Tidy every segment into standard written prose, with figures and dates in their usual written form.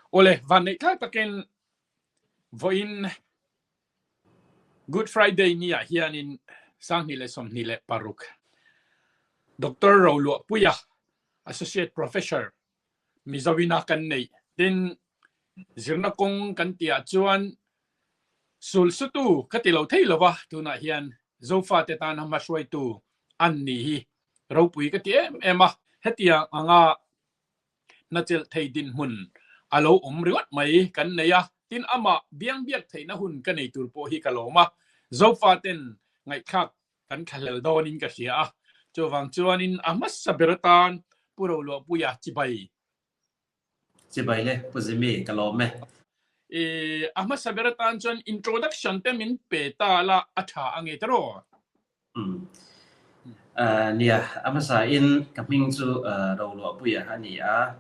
Awle, vanneih thlak takin vawiin Good Friday ni ah hianin 2026 Doctor Roluahpuia, Associate Professor, Mizoina kan neih. Tin, zirna kawng kan tihah chuan sulsutu ka ti lo thei lova, tunah hian Zofate tana hmahruaitu an ni hi ropui ka ti em em a. Hetiang anga hnachelh thei dinhmun a lo awm ringawt mai kan nei a, tin amah biang biak theihna hun ka nei tur pawh hi ka lawm a, Zofaten ngaihthlak kan thlahlel dawnin ka hria a, chuvang chuanin a hmasa ber atan Pu Roluahpuia chibai. Chibai le, Pu Zimi, ka lawm e. I a hmasa ber atan chuan introduction te min pe ta la a tha ange tiraw? Nia, a hmasa in ka hming chu Roluahpuia a ni a,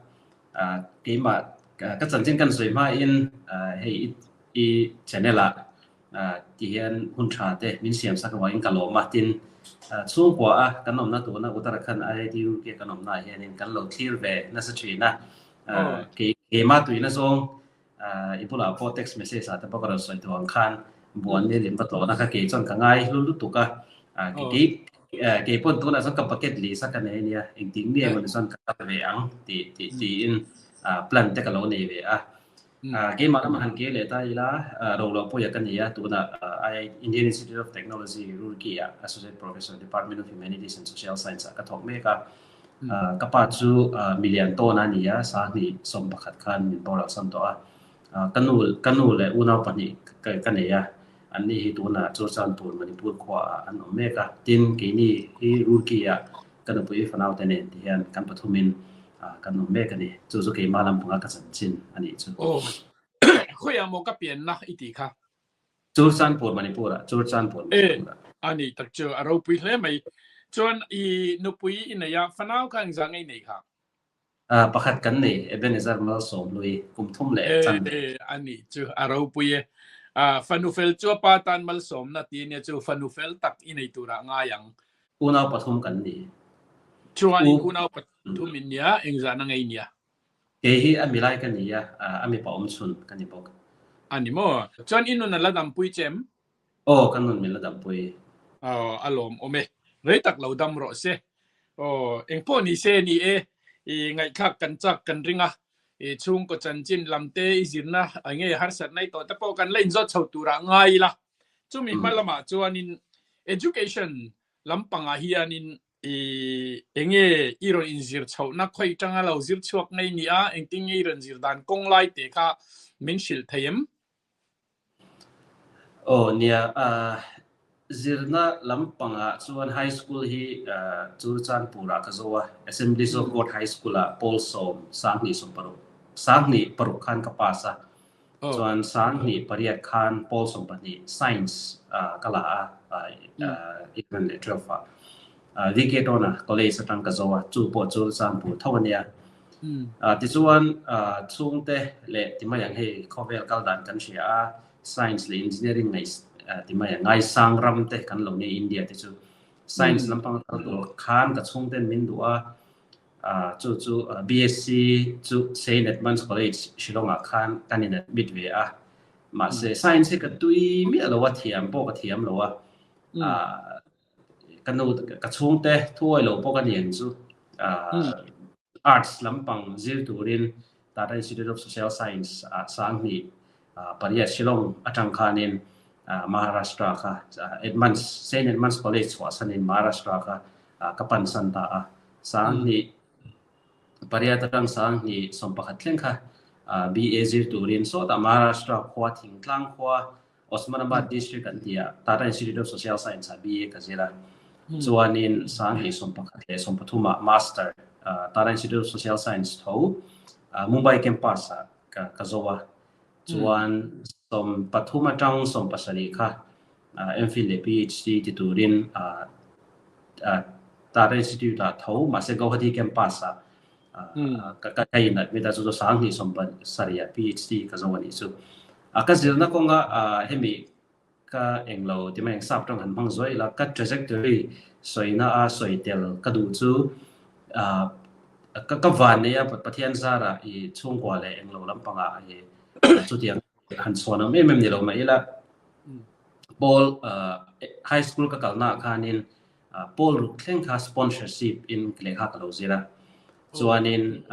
keimah ka chanchin kan sawi hma in hei i channel ah ti hian hun tha te min siam sak avangin ka lawm a, tin chhungkua a kan awmna tuna Uttarakhand IIT Roorkee kan awmna ah hianin kan lo thlir ve nasa thin a, keimah tuina zawng I bulah pawh text message ah te pawh ka rawn sawi tawh ang khan buan ni lim va tlawhna kha kei chuan ka ngai hlu lutuk a. Kei kei pawn tunah chuan ka bucket list a ka nei ania, engtin nge emaw chuan ka kal ve ang tih tih tiin plan te ka lo nei ve a. Keimah lamah han kir leh ta ila, Roluahpuia ka ni a, tunah Indian Institute of Technology, Roorkee ah Associate Professor, Department of Humanities and Social Science ah ka thawk mek a. Ka pa chu milian tawn a ni a, 2011 khan min boral san tawh a. Ka nu ka nu leh unau pahnih ka nei a, anni hi tunah Churchandpur, Manipur khuaah an awm mek a. Tin, keini hi Roorkee-ah ka nupui fanaute nen ti hian kan pathumin kan awm mek a ni. Chu chu keimah lampanga ka chanchin a nih chu. Aw, khawiah maw ka pianna i tih kha? Churchandpur, Manipur-ah, Churchandpur, Manipur-ah. E, a nih tak chu, a ropui hle mai. Chuan i nupui i nei a, fanau kha engzah nge i nei kha? Pakhat kan nei, Ebenezer Malsawmhlui, kum thum leh chan ve. E, a nih chu, a ropui e. Fanu fel chu a pa tan malsawmna ti ania chu, fanu fel tak i nei turah ngai ang. Unau pathum kan ni. Chuan in unau pathum in nia, engzahna nge i nia? Kei hi a milai ka ni a, a mipa awm chhun ka ni bawk. A ni maw? Chuan i nun a la dampui che em? Aw, ka nun min la dampui. Aw, a lawm awm e. Rei tak lo dam rawh se. Aw, engpawh ni se ni e, i ngaihthlak kan chak kan ring a, i chhungkaw chanchin lam te i zirna eng nge harsatna i tawh te pawh kan la inzawt chho turah ngai ila. Chumi hma lamah chuanin education lampangah hianin I enge i rawn inzir chhohna khawi tanga lo zir chhuak ngei ni a, engtin nge i rawn zir dan kawng lai te kha min hrilh thei em? Aw nia, zirna lampangah chuan high school hi Churchandpur ah ka zo a, Assembly Zone Court High School ah pawl sawm 2016, 2006 khan ka pass a, Chuan 2008 khan pawl 12 Science ka la a, 11 leh 12 ah. VK Tawna College atang ka zo a, chu pawh chu Champur tho a nia. Tichuan chhungte leh ti mai ang hei khawvel kal dan kan hria a, Science leh Engineering ngaih ti mai ang ngaisang ram te kan lo nia India te chu. Science lampang kal tur khan ka chhungten min duh a, Chu chu BSc chu Saint Edmund's College, Shillong-ah khan kan in admit ve a. Mahse, science hi ka tui miah lo a, thiam pawh ka thiam lo a. Ka nu, ka chhungte thuawi lo pawh ka ni ang chu. Arts lampang zir turin Tata Institute of Social Science-ah 2008 Shillong atang khanin Maharashtra kha Edmund's, Saint Edmund's College chhuahsanin Maharashtra kha ka pansan ta a. 2008 atang 2011 thleng kha BA zir turin sawtah Maharashtra khua Thingtlang khua Osmanabad District an ti a, Tata Institute of Social Science ah BA ka zir a. Chuanin 2011 leh 13 ah Master Tata Institute of Social Science tho Mumbai campus ah ka zo a. Chuan 13 atang 17 kha MPhil leh PhD ti turin Tata Institute ah tho mahse Guwahati campus ah ka inadmit a, chu chu 2017 ah PhD ka zo a nih chu. Ka zirna kawnga hemi ka englo ti mai ang sap tang han hmang zuai ila ka trajectory sawina a sawi tel ka duh chu. Ka ka van nei a Pathian zara i chhungkua leh englo lampangah i chutiang han chhuan awm em em ni lo mai ila. Pawl high school ka kalna ah khanin pawl ruk thleng kha sponsorship in lehkha ka lo zir a. Chuanin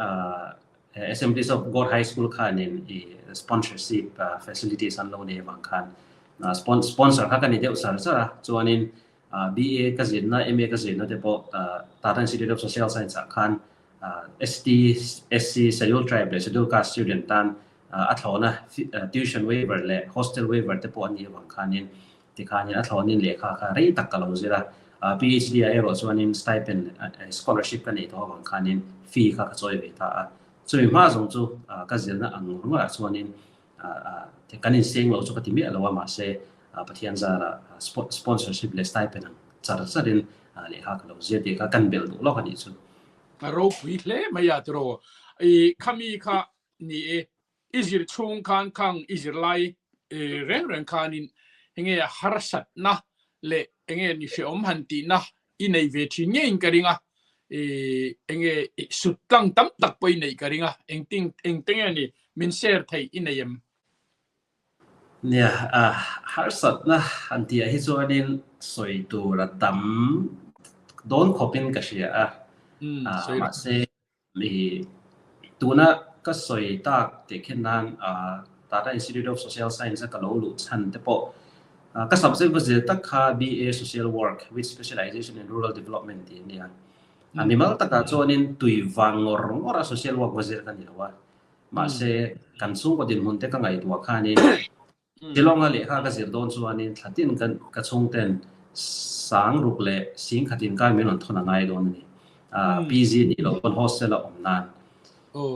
Assemblies of God High School khanin i sponsorship facilities an lo nei avang khan sponsor kha ka ni deuh char char a. Chuanin BA ka zirna, MA ka zirna te pawh Tata Institute of Social Science ah khan ST, SC, Scheduled Tribe leh Scheduled Caste student tan a thlawhna tuition waiver leh hostel waiver te pawh an nih avang khanin tikhanin a thlawhnin lehkha kha rei tak ka lo zir a. PhD ah erawh chuanin stipend scholarship ka neih tawh avang khanin fee kha ka chawi ve ta a. Chumi hma zawng chu ka zirna ang ngawr ngawrah chuanin Kan inseng lo chu ka ti miah lo a, mahse Pathian zara sponsorship leh stipend ang char charin lehkha ka lo zir tih kha kan belh duh lawk a nih chu. A ropui hle mai a tiraw. I khami kha ni e, i zir chhung khan khang i zir lai reng reng khanin enge harsatna leh enge ni hreawm han tihna i nei ve thin ngeiin ka ring a, i enge sut tlang tam tak pawh i neih ka ring a, engtin engte nge ni min share theih i nei em? Nia, harsatna han tihah hi chuanin sawi tur a tam dawn khawpin ka hria a, mahse Mi tuna ka sawi tak tih khin nan Tata Institute of Social Science a ka lo luh chhan te pawh ka subject va zir tak kha BA Social Work with Specialization in Rural Development tih a nia. A mimal takah chuanin tui vang ngawr ngawr a social work va zir ka ni lo a. Mahse kan chhungkaw dinhmun te ka ngaihtuah khanin Shillong-a lehkha ka zir dawn chuanin thla tin ka ka chhungten sang ruk leh sing khatin kai min rawn thawn a ngai dawn a ni. PG nih loh pawn hostel-a awm nan.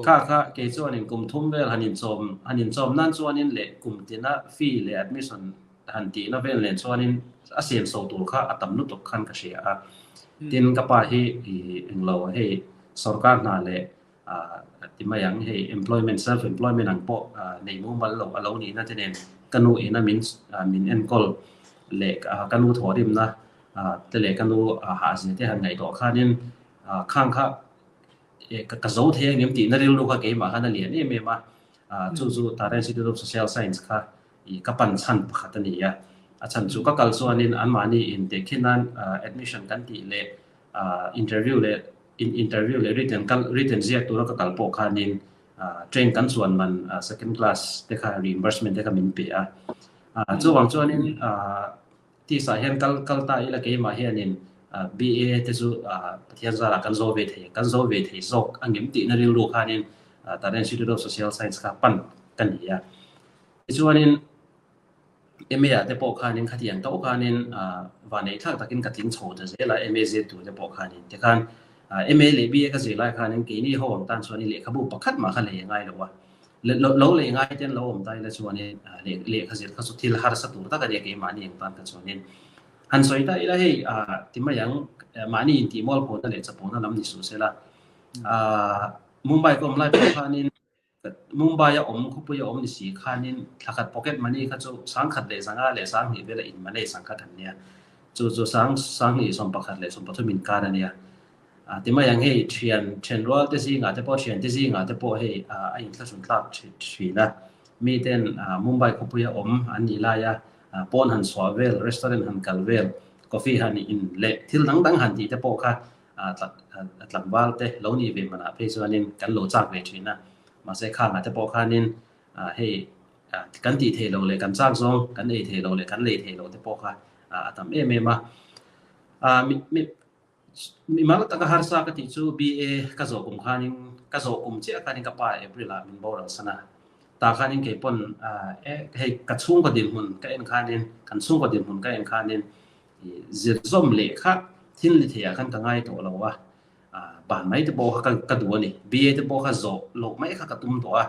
Kha kha kei chuanin kum thum vel han inchawm han inchawm nan chuanin leh kum tina fee leh admission han tihna vel nen chuanin a siamso tur kha a tam lutuk khan ka hria a. Tin, ka pa hi englo hei sorkar hna leh ti mai ang hei employment self employment ang pawh nei mumal lo a lo nihna te nen ka nu ina min min enkawl leh ka nu thawhrimna te leh ka nu hahzia te han ngaihtuah khanin khang kha ka zo thei ang em tihna rilru kha keimah khan a lian em em a chu chu Tata Institute of Social Science kha ka pan chhan pakhat a ni a a chhan chu ka kal chuanin anmahni intehkhin nan admission kan tih leh interview leh interview leh written kal written ziak tura ka kal pawh khanin train kan chuan man second class te kha reimbursement te kha min pe a. Chuvang chuanin tisa hian kal kal ta ila keimah hianin BA te chu Pathian zarah kan zo ve thei kan zo ve thei zawk angem tihna rilru khanin Tata Institute of Social Science kha pan ka ni a. Tichuanin MA ah te pawh khanin khatiang tauh khanin vanneih thlak takin ka tling chho ta zel a, MA zir tur te pawh khanin. Tikhan MA leh BA ka zir lai khanin keini ho ang tan chuanin lehkhabu pakhat mah kha lei a ngai lo a. Lo lei ngai ten lo awm ta ila chuanin lehkha zir kha chu thil harsa tur tak a nia keimahni ang tan kha chuanin. Han sawi ta ila hei ti mai ang mahni intih mualphawna leh chapona lam ni suh sela. Mumbai ka awm lai pawh khanin Mumbai a awm, khawpui a awm ni si khanin thlakhat pocket money kha chu sangkhat leh zanga leh sanghnih vela in manage ang kha kan nia. Chu chu sang sanghnih 11 leh 13 inkar a nia. Ti mai ang hei thian thianrual te zingah te pawh thian te zingah te pawh hei a inthlahrun thlak thin a. Miten Mumbai khawpui a awm an nih laia pawn han chhuah vel, restaurant han kal vel, coffee han in leh thil dang dang han tih te pawh kha tlangval te lo nih ve manah phei chuanin kan lo chak ve thin a, mahse khangah te pawh khanin hei kan tih theih loh leh kan chak zawng kan ei theih loh leh kan lei theih loh te pawh kha a tam em em a. Mimal taka harsa ka tih chu BA ka zawh kum khanin ka zawh kum chiah khanin ka pa April ah min boral san a, tah khanin kei pawn hei ka chhungkaw dinhmun ka en khanin kan chhungkaw dinhmun ka en khanin Zir zawm leh kha thil ni theiah khan ka ngai tawh lo a, ban mai te pawh kha ka duh a ni. BA te pawh kha zawh loh mai kha ka tum tawh a,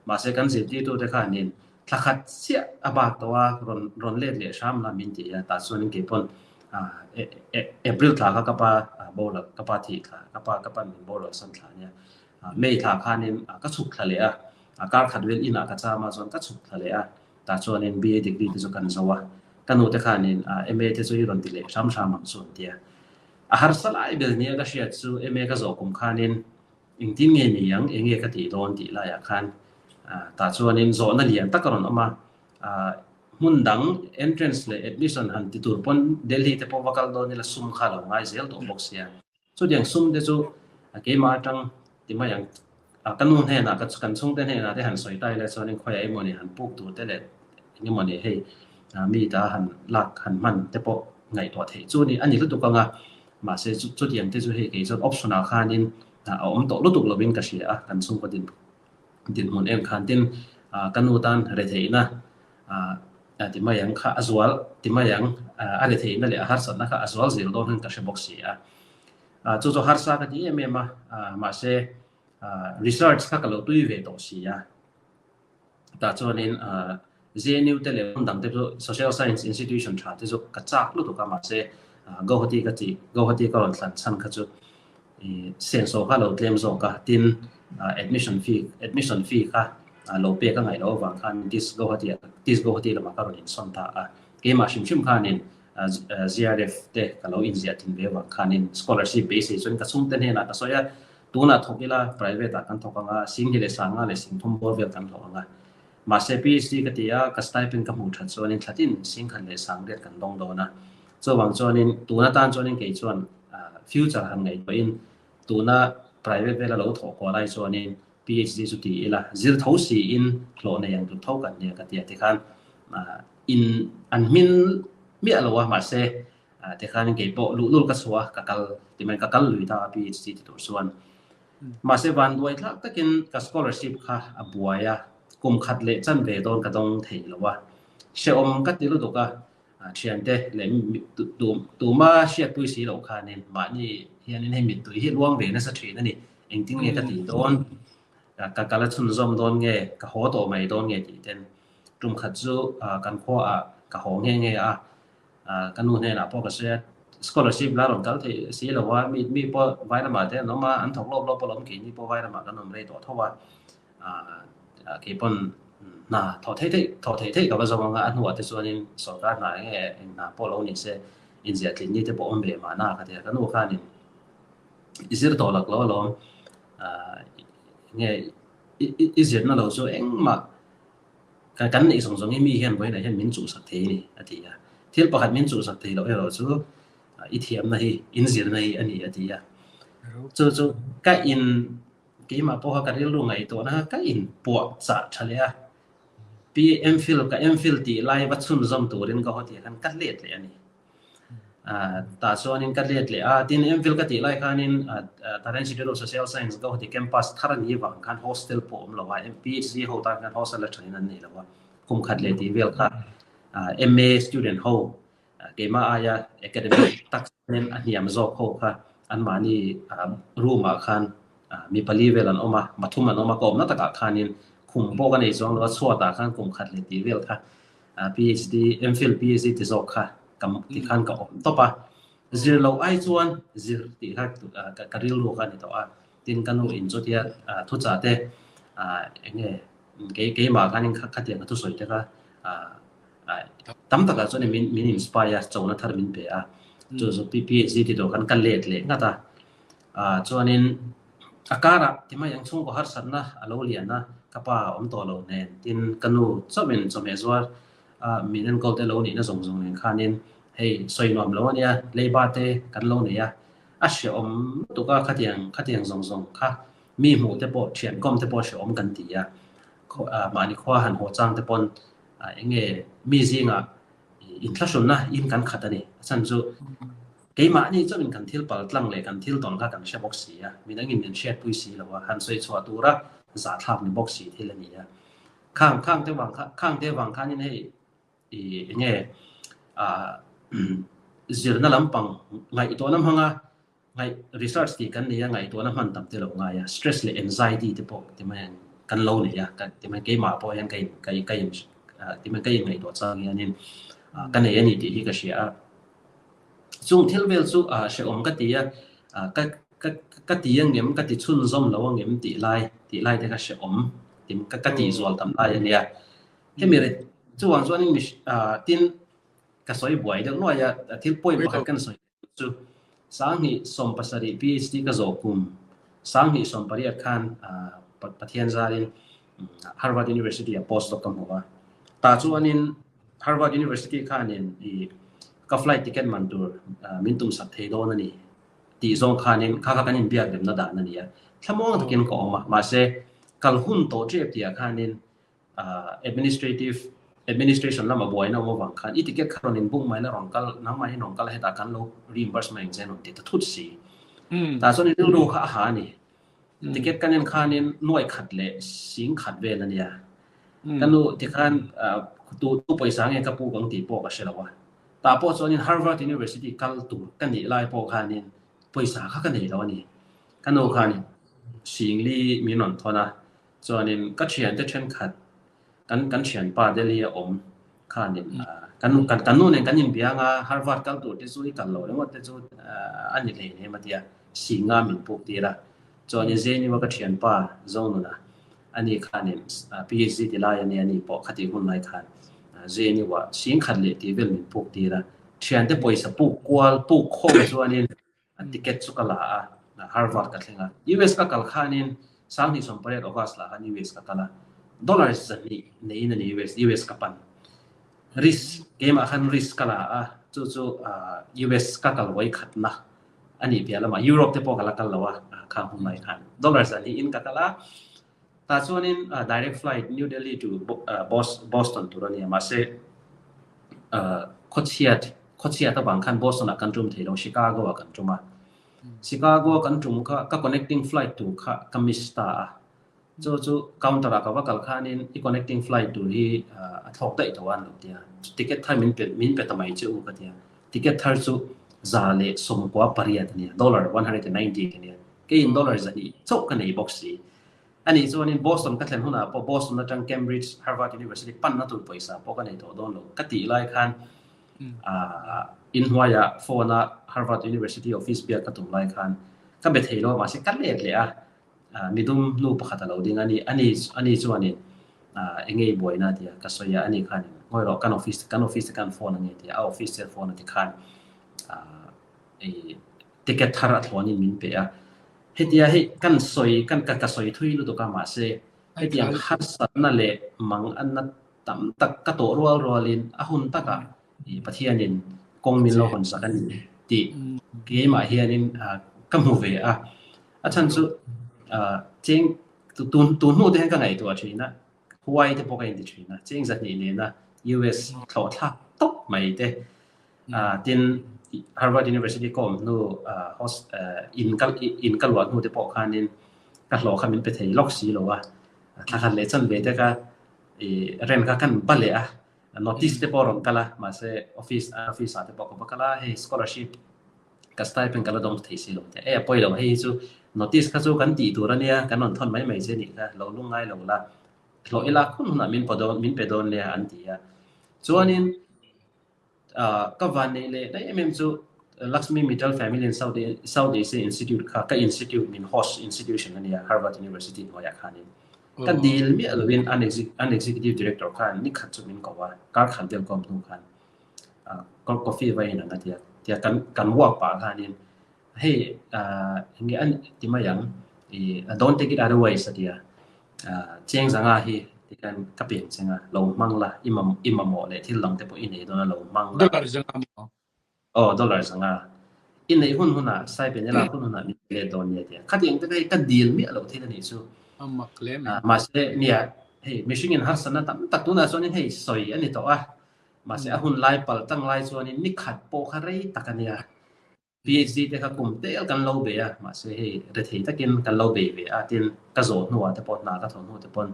mahse kan zirtirtute khanin thla khat chiah a bak tawh a, rawn rawn let leh hram la min ti a, tah chuanin kei pawn April thla kha ka pa boral ka pa thih thla ka pa ka pan min boral san thla ania, May thla khanin ka chhuk thla leh a, kar khat vel inah ka cham a chuan ka chhuk thla leh a. Tah chuanin BA degree te chu kan zo a, ka nu te khanin MA te chu i rawn ti leh hram hram ang chu an ti a. A harsa lai ber nia ka hriat chu MA ka zawh kum khanin. Engtin nge ni ang, eng nge ka tih dawn tih laiah khan tah chuanin zawhna lian tak a rawn awm a. Hmun dang entrance leh admission han ti tur pawn Delhi te pawh va kal dawn ila sum kha a lo ngai zel tawh bawk sia. Chutiang sum te chu keimah atang ti mai ang, ka nu hnenah kan chhungte hnenah te han sawi ta ila chuanin khawiah emawni han puk tur te leh eng emawni hei mi ta han lak han hman te pawh ngaihtuah theih chu a ni lutuk ang a. Mahse chutiang te chu hei kei chuan option ah khanin a awm tawh lutuk lovin ka hria a, kan chhungkaw din dinhmun em khan tin ka nu tan retheihna ti mai ang kha a zual ti mai ang a retheihna leh a harsatna kha a zual zel dawn hian ka hre bawk si a. Chu chu harsa ka ti em em a, mahse research kha ka lo tui ve tawh si a. Tah chuanin JNU te leh hmun dang te chu Social Science Institution tha te chu ka chak lutuk a mahse Guwahati ka tih Guwahati ka rawn thlan chhan kha chu senso kha lo tlem zawk a tin admission fee admission fee kha lo pek a ngaih loh avang khan TIS Guwahati ah TIS Guwahati lamah ka rawn insawn ta a keimah hrim hrim khanin JRF te ka lo inziah thin ve avang khanin scholarship beisei chuan ka chhungte hnenah ka sawi a Tunah thawk ila private ah kan thawk ang a, Singhi leh Sanga leh Singthum bawr vel kan hlawh ang a. Mahse PhD ka ti a, ka stipend ka hmuh that chuanin thlatin Singkhat leh Sangriat kan dawng dawn a. Chuvang chuanin tun atan chuanin kei chuan future han ngaihtuahin tuna private vela lo thawh kuah lai chuanin PhD chu ti ila zir tho siin hlawh nei ang tur tho kan nia ka ti a tikhan in an hmin miah lo a mahse Tikhanin kei pawh luhlul ka chhuah a, ka kal ti mai, ka kal lui ta a PhD ti tur chuan. Mahse vanduai thlak takin ka scholarship kha a buai a, kum khat leh chan ve dawn ka dawng thei lo a. Hrehawm ka ti lutuk a, thiante leh tuma hriatpui si loh khanin mahni hianin hei mittui hi luang ve nasa thin a ni, engtin nge ka tih dawn, ka kal a chhunzawm dawn nge, ka haw tawh mai dawn nge tih ten tum khat chu kan khuaah ka haw nghe nghe a. Ka nu hnenah pawh ka sawi a, scholarship la rawn kal theih si lo a, mi mi pawh vai lamah te an awm a, an thawk lawp lawp alawm, keini pawh vai lamah kan awm rei tawh tho a, kei pawn hna thawh theih theih thawh theih theih ka va zawng ang a, a hnuah te chuanin sorkar hna eng nge eng hna pawh lo ni se inziah tlin ni te pawh awm ve mahna ka ti a, ka nu khanin i zir tawh lak lo alawm, eng nge i zirna lo chu engmah Kan neih zawng zawng hi mi hian vawiinah hian min chuhsak thei a ni, a ti a. Thil pakhat min chuhsak thei loh erawh chu i thiamna hi, in zirna hi a ni, a ti a. Chu chu ka in, keimah pawha ka rilru ngaihtuahna kha ka in puah chah tha leh a. Pi MPhil, ka MPhil tih lai va chhunzawm turin ka haw tih khan ka let leh a ni. Tah chuanin ka let leh a, tin MPhil ka tih lai khanin Thailand Institute of Social Science Guwahati campus thar a nih vang khan hostel pawh a awm lo a, PhD ho tan khan hostel a thanin an nei lo a, kum khat leh tih vel kha MA student ho keimah aia academic tak chuanin a hniam zawk ho kha anmahni room ah khan mi pali vel an awm a, pathum an awm a, ka awmna takah khanin khum pawh ka nei chuang lo a, chhuatah khan kum khat leh tih vel kha PhD, MPhil PhD ti zawk kha ka ti khan ka awm tawp a. Zir loh ai chuan zir tih kha ka rilru kha a ni tawh a. Tin ka nu in chutia thuchah te eng nge kei keimah khanin khatiang ka thusawi te kha tam takah chuan min min inspire a, chona thar min pe a. Chu chu PhD ti tur khan ka let leh ngat a. Chuanin a karah ti mai ang chhungkaw harsatna a lo lian a, ka pa a awm tawh lo nen tin ka nu chauhin chawhmeh zuar a min enkawl te lo nihna zawng zawng nen khanin hei sawi nuam lo ania leiba te kan lo nei a, a hrehawm lutuk a khatiang khatiang zawng zawng kha mi hmuh te pawh thian kawm te pawh hrehawm kan ti a, mahni khua han haw chang te pawn eng nge mi zingah inthlahrunna in kan khat a ni. A chhan chu keimahni chuan kan thil pal tlang leh kan thil tawn kha kan hre bawk si a, midangin min hriatpui si lo a, han sawi chhuah tura zahthlak ni bawk si thil a ni a. Khang khang te vang kha khang te vang khanin hei i eng nge ah zirna lampang ngaihtuahna hmanga Ngaih research tih kan nei a, ngaihtuahna hman tam te lo ngai a, stress leh anxiety te pawh ti mai ang kan lo nei a, ti mai keimah pawh hian ka in ka in ka in ti mai ka in ngaihtuah chang hianin ka nei a ni tih hi ka hria a. Chung thil vel chu hrehawm ka ti a, ka ka ka ti angem ka ti chhunzawm lo angem tih lai tih lai te kha hrehawm ti ka ka tih zual tam lai a nia. Hemi chuvang chuanin tin ka sawi buai deuh nuai a, thil point pakhat kan sawi. Chu 2017 PhD ka zawh kum 28 khan Pathian zarin Harvard University ah postdoc ka hmu a. Tah chuanin Harvard University khanin i ka flight ticket man tur min tumsak thei dawn a ni tih zawng khanin kha kha kan inbiak remna dan a ni a. Thlamuang takin ka awm a, mahse kal hun tawh tep tihah khanin administrative administration lama buaina awm avang khan i ticket kha rawn inbook mai la rawn kal nangmah in rawn kal a hetah kan lo reimburse mai ang che rawn ti ta thut si. Tah chuan i rilru kha a ha a ni. Ticket kan en khanin nuai khat leh sing khat vel a nia. Ka nu tikhan tu tu pawisa nge ka puk ang tih pawh ka hre lo a. Tah pawh chuanin Harvard University kal tur ka nih lai pawh khanin pawisa kha ka nei lo a ni. Ka nu khanin singli min rawn thawn a, Chuanin ka thiante thenkhat kan kan thianpa Delhi a awm khanin kan kan kan nu nen kan inbiang a, Harvard kal tur te chu i kal lo ringawt te chu a ni hlei hnem a tia, Singa min puk tir a. Chuanin Zeniwa ka thianpa Zonuna ani khanin PhD ti lai a nia ni pawh khatih hun lai khan Zeniwa Singkhat leh tih vel min puk tir a. Thiante pawisa puk kual puk khawm chuanin A ticket chu ka la a, Harvard ka thleng a. US ka kal khanin 2018 August lah khan US ka kal a. Dollar 200 neiin a ni US, US ka pan. Risk, keimah khan risk ka la a, chu chu US ka kal vawi khatna a nih piah lamah Europe te pawh ka la kal lo a, khang hun lai khan. Dollar 200 in ka kal a. Tah chuanin direct flight New Delhi to Boston tur a nia, mahse khawchhiat khawchhiat avang khan Boston ah kan tum thei lo, Chicago ah kan tum a. Chicago a kan tum kha ka connecting flight tur kha ka miss ta a. Chu chu counter ah ka va kal khanin i connecting flight tur hi a thlawk daih tho a an lo ti a. Ticket thar min pe min pe ta mai che u ka ti a. Ticket thar chu 198 a nia, dollar 190 a nia. Keiin dollar 200 chauh ka nei bawk si. Ani chuanin Boston ka thlen hunah pawh Boston atang Cambridge, Harvard University panna tur pawisa pawh ka nei tawh dawn lo ka tih lai khan inhnuaiah phone a Harvard University office biak ka tum lai khan ka be thei lo a mahse ka let leh a, midum nu pakhat a lo ding a ni, ani ani chuanin eng nge i buaina tia ka sawi a, ani khanin ngawi rawh kan office kan office te khan phone a nge tia a office te phone a ti khan i ticket thar a thlawnin min pe a. Hetia hei kan sawi kan ka ka sawi thui lutuk a mahse hetiang harsatna leh mang anna tam tak ka tawh rual rualin a hun takah i Pathianin kawng min lo hawn sak a ni tih keimah hianin ka hmu ve a. A chhan chu cheng tun tun hnu te hian ka ngaihtuah thin a, Huai te pawh ka inti thin a, cheng 200 nena US thlawh thlak tawp mai te Tin, Harvard University ka awm hnu host in ka in ka luah hnu te pawh khanin ka hlawh kha min pe thei lawk si lo a, thla khat leh chan ve te kha i rent kha kan ba leh a, notice te pawh a rawn kal a, mahse office office ah te pawh ka va kal a, hei scholarship ka stipend ka la dawng thei si lo te, e a pawi lo hei hi chu notice kha chu kan tih tur a nia, kan rawn thawn mai mai che nih kha, lo lungngai lo la, hlawh ila khun hunah min paw dawn min pe dawn nia an ti a, chuanin Ka van neih leh daih em em chu Lakshmi Mittal Family and South South Asia Institute kha ka institute min host institution a nia Harvard University hnuaiah khanin ka dil miah lovin an an executive director khan ni khat chu min ko a kar khat vel kawm hnu khan coffee va in ang a tia tia kan kan walk pah khanin Hei eng nge an ti mai ang i don't take it otherwise a ti a, cheng zanga hi tikhan ka peng cheng a, lo hmang la i i mamawh leh thil dang te pawh i nei dawn a lo hmang la. Dollar zanga maw? Aw dollar zanga. I neih hun hunah stipend i lak hun hunah min pe let dawn nia a ti a. Khatiang te kha hei ka dil miah loh thil a nih chu. A mak hle mai. Mahse nia hei mihringin harsatna tam tak tunah chuanin hei sawi a ni tawh a, mahse a hun lai pal tang lai chuanin ni khat pawh kha rei tak a nia. PhD te kha kum tel kan lo bei a, mahse hei rethei takin kan lo bei ve a, tin ka zawh hnuah te pawh hna ka thawh hnu te pawn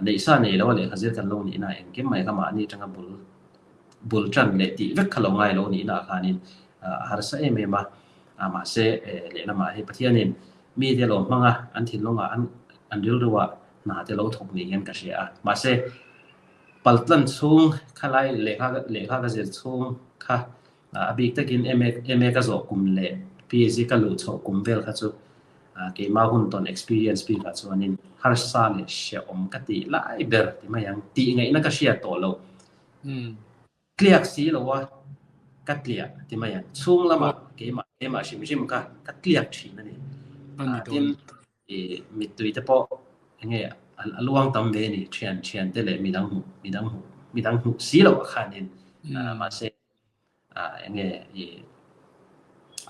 neihsa nei lo a lehkha zir kan lo nihna engkim mai kha mahni atanga bul bul tan leh tih vek kha lo ngai lo nihna ah khanin a harsa em em a, mahse lehlamah hei Pathianin mite lo hmang a, an thinlungah an an rilruah hna te lo thawk ni hian ka hria a, mahse paltlan chhung khalai lehkha lehkha ka zir chhung kha A bik takin MA MA ka zawh kum leh PhD ka luh chhoh kum vel kha chu keimah hun tawn experience bikah chuanin harsa leh hrehawm ka tih lai ber ti mai ang. Tih ngaihna ka hriat tawh loh. Tliak si lo a ka tliah ti mai ang. Chhung lamah keimah keimah hrim hrim kha ka tliak thin a ni. Tin. I mittui te pawh enge a luang tam ve a ni thian thian te leh midang hmuh midang hmuh midang hmuh si loh ah khanin mahse enge i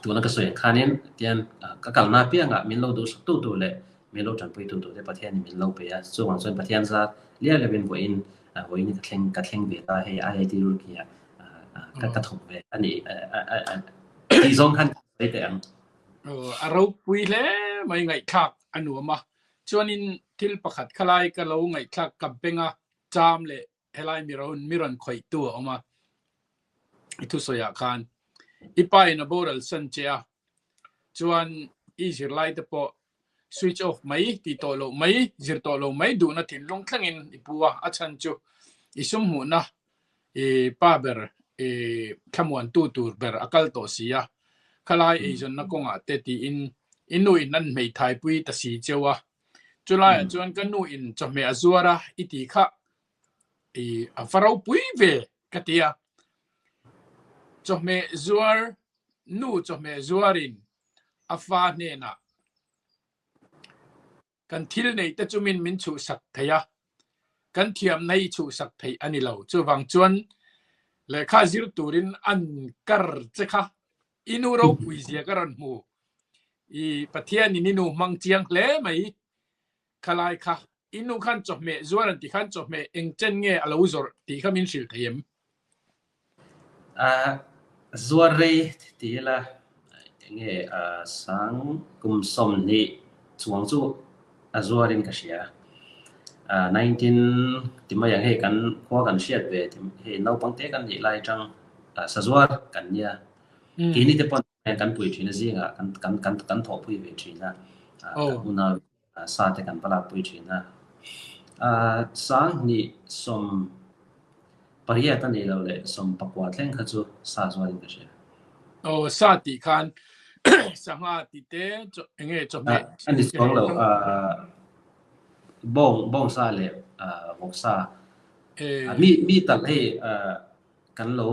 tuna ka sawi ang khanin tian ka kalna apiangah min lo duhsak tu tur leh min lo tanpui tu tur te Pathianin min lo pe a chuvang chuan Pathian zat liar leuhin vawiin vawiin ka thleng ka thleng ve ta hei IIT Roorkee ah ka ka thawk ve a ni tih zawng khan ka sawi teh ang. A ropui hle mai ngaihthlak a nuam a chuanin thil pakhat khalai ka lo ngaihthlak ka benga cham leh helai mi rawn mi rawn khawih tu a awm a i thusawiah khan i pa in a boral san che a chuan i zirlai te pawh switch off mai ti tawh loh mai zir tawh loh mai duhna thinlung thlengin i pu a a chhan chu i sum hmuhna i pa ber i thlamuan tu tur ber a kal tawh si a khalai eizawnna kawngah te tiin i nu in an hmeithai pui ta si cheu a Chulaiah chuan ka nu in chawhmeh a zuar a i ti kha i a va ropui ve ka ti a. Chawhmeh zuar nu chawhmeh zuarin a fa hnenah kan thil nei te chu min min chhuhsak thei a, kan thiamna hi chhuhsak theih a ni lo. Chuvang chuan lehkha zir turin an kar che kha I nu ropui zia ka rawn hmu. I Pathian in i nu hmang chiang hle mai. Khalai kha i nu khan chawhmeh zuar an tih khan chawhmeh eng chen nge a lo zawrh tih kha min hrilh thei em? A zuar rei ti ila enge sang kum 20 chuang chu a zuar in ka hria. 19 ti mai ang hei kan khua kan hriat ve hei naupang te kan nih lai atang sazuar kan nia. Keini te pawn kan pui thin a zingah kan kan kan kan thawhpui ve thin a, kan unau sa te kan va lakpui thin a. 2018 a nih loh leh 19 thleng kha chu sa zuarin ka hria. Aw sa tih khan sangha tih te eng nge chawhmeh A ni chuang lo bawng bawng sa leh vawk sa mi mi tal hei kan lo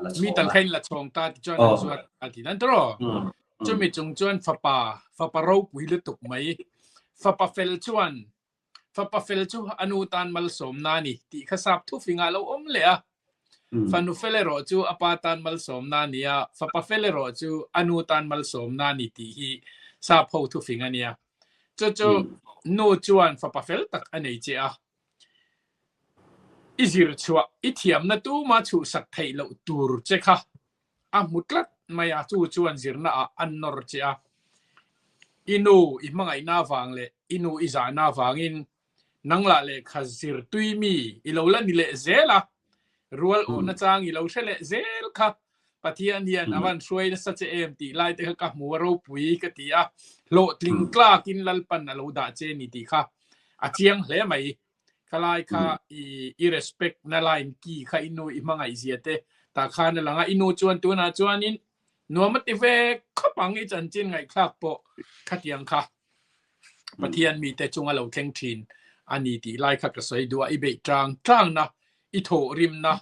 la chhawng. Mi tal kha in la chhawng ta ti chuan an zuar ta ti nan tawh. Chumi chung chuan fapa fapa ropui lutuk mai fapa fel chuan fapa fel chu a nu tan malsawmna a ni tih kha sap thufingah a lo awm leh a. Fanu fel erawh chu a pa tan malsawmna a ni a, fapa fel erawh chu a nu tan malsawmna a ni tih hi sap ho thufing a nia. Chu chu nu chuan fapa fel tak a nei che a. I zir chhuah, i thiamna tuma chhuhsak theih loh tur che kha a hmu tlat mai a, chu chuan zirna ah an nawr che a. I nu i hmangaihna avang leh i nu i zahna avangin nang lah lehkha zir tui mi i lo la ni leh zel a, rual awhna chang i lo hre leh zel kha Pathian hian a van hruai nasa che em tih lai te kha ka hmu a ropui ka ti a, hlawhtling tlakin Lalpan a lo dah che ni tih kha a chiang hle mai. Khalai kha i i respect na line key kha i nu i hmangaih zia te tah khan a lang a, i nu chuan tunah chuanin nuam a ti ve khawp ang i chanchin ngaihthlak pawh khatiang kha Pathian mite chunga lo thleng thin a ni tih lai kha ka sawi duh a, i beih tang tangna i thawhrimna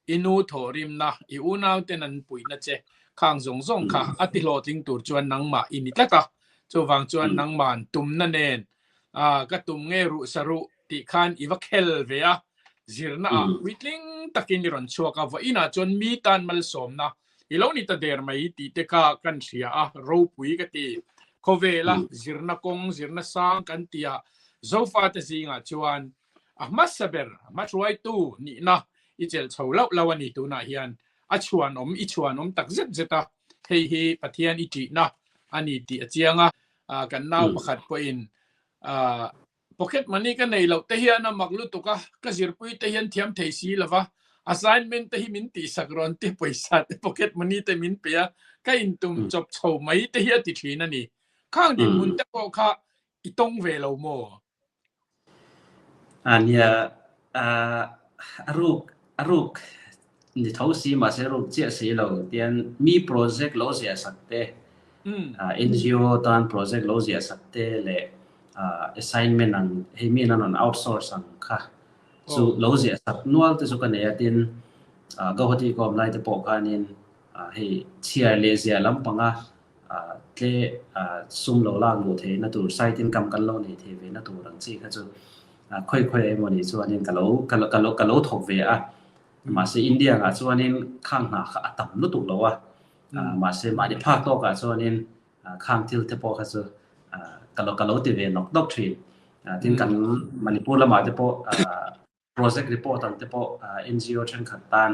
I nu thawhrimna, i unauten an puihna che khang zawng zawng kha a ti hlawhtling tur chuan nangmah i ni tlat a. Chuvang chuan nangma'n tumna nen, Ah, ka tum nge ruh sa ruh tih khan i va khel ve a. Zirna ah puitling takin i rawn chhuak a, vawiinah chuan mi tan malsawmna i lo ni ta der mai tih te kha kan hria a, ropui ka ti. Khawvela zirna kawng, zirna sang kan tih ah Zofate zingah chuan A hmasa ber, a hmahruaitu nihna i chelh chho loh lo a ni tunah hian a chhuanawm, i chhuanawm tak zet zet a, hei hi Pathian i ṭihna a ni tih a chiang a. Kan nau pakhat pawhin pocket money ka nei loh te hian a mak lutuk a, ka zirpui te hian thiam thei si lo va, assignment te hi min tihsak rawn ti, pawisa te pocket money te min pe a, ka intum chawp chho mai te hi a ti ṭhin a ni. Khang dinhmun te pawh kha i tawng ve lo maw? A nia, a ruk a ruk ni tho si mahse ruk chiah si lo tian mi project lo ziah sak te, NGO tan project lo ziah sak te leh assignment ang hei mi an rawn outsource ang kha chu lo ziah sak nual te chu ka nei a tin Guwahati ka awm lai te pawh khanin hei chhiar leh ziah lampanga. tle sum lo lak luh theihna tur side income kan lo neih theih ve na tur ang chi kha chu khawi khawi emaw ni chuanin ka lo ka lo ka lo thawk ve a. Mahse India ah chuanin khang hna kha a tam lutuk lo a, mahse mahni phak tawkah chuanin khang thil te pawh kha chu ka lo ka lo ti ve nawk nawk thin. Tin kan Manipur lamah te pawh project report ang te pawh NGO thenkhat tan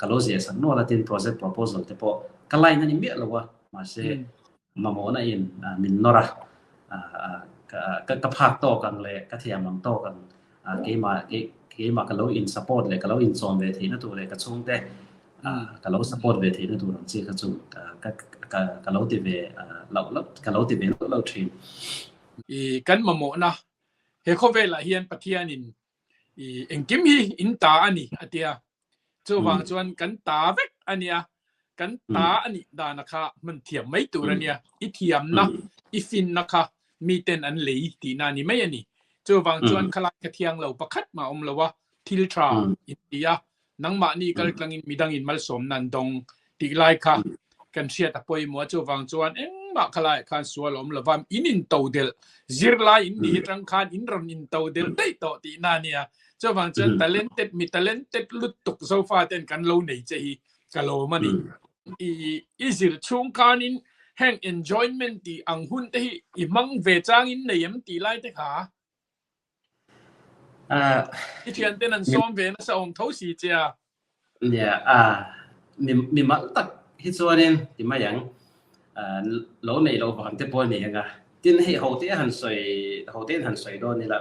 ka lo ziah sak nual a, tin project proposal te pawh ka line a ni miah lo a, mahse mamawhna in min nawr a, ka phak tawk ang leh ka thiam ang tawk ang keimah keimah ka lo in support leh ka lo in chawm ve theihna tur leh ka chhungte ka lo support ve theihna tur ang chi kha chu ka ka ka lo ti ve loh loh ka lo ti ve loh loh thin. I kan mamawhna he khawvelah hian Pathianin i engkim hi in ta a ni a tia. Chuvang chuan kan ta vek a nia. Kan ta a nih dana kha hman thiam mai tur a nia. I thiamna, i finna kha miten an lei tihna a ni mai a ni. Chuvang chuan khalai kha thiang lo pakhat mah a awm lo a, thil tha in ti a, nangmahni kaltlangin midangin malsawmna an dawng tih lai kha kan hriat a pawimawh a, chuvang chuan engmah khalaiah khan sual a awm lo va, in intodelh zirlai in nih atang khan in rawn intodelh daih tawh tihna a nia. Chuvang chuan talented mi talented lutuk Zofa ten kan lo nei che hi ka lawm a ni. I i zir chhung khanin heng enjoyment tih ang hun te hi i hmang ve changin nei em tih lai te kha? I thian ten an sawm ve nasa awm tho si che a. Nia, a mi mi mal tak hi chuanin ti mai ang. Lo nei loh vang te pawh a ni ang a. Tin hei ho te han sawi ho tein han sawi dawn ila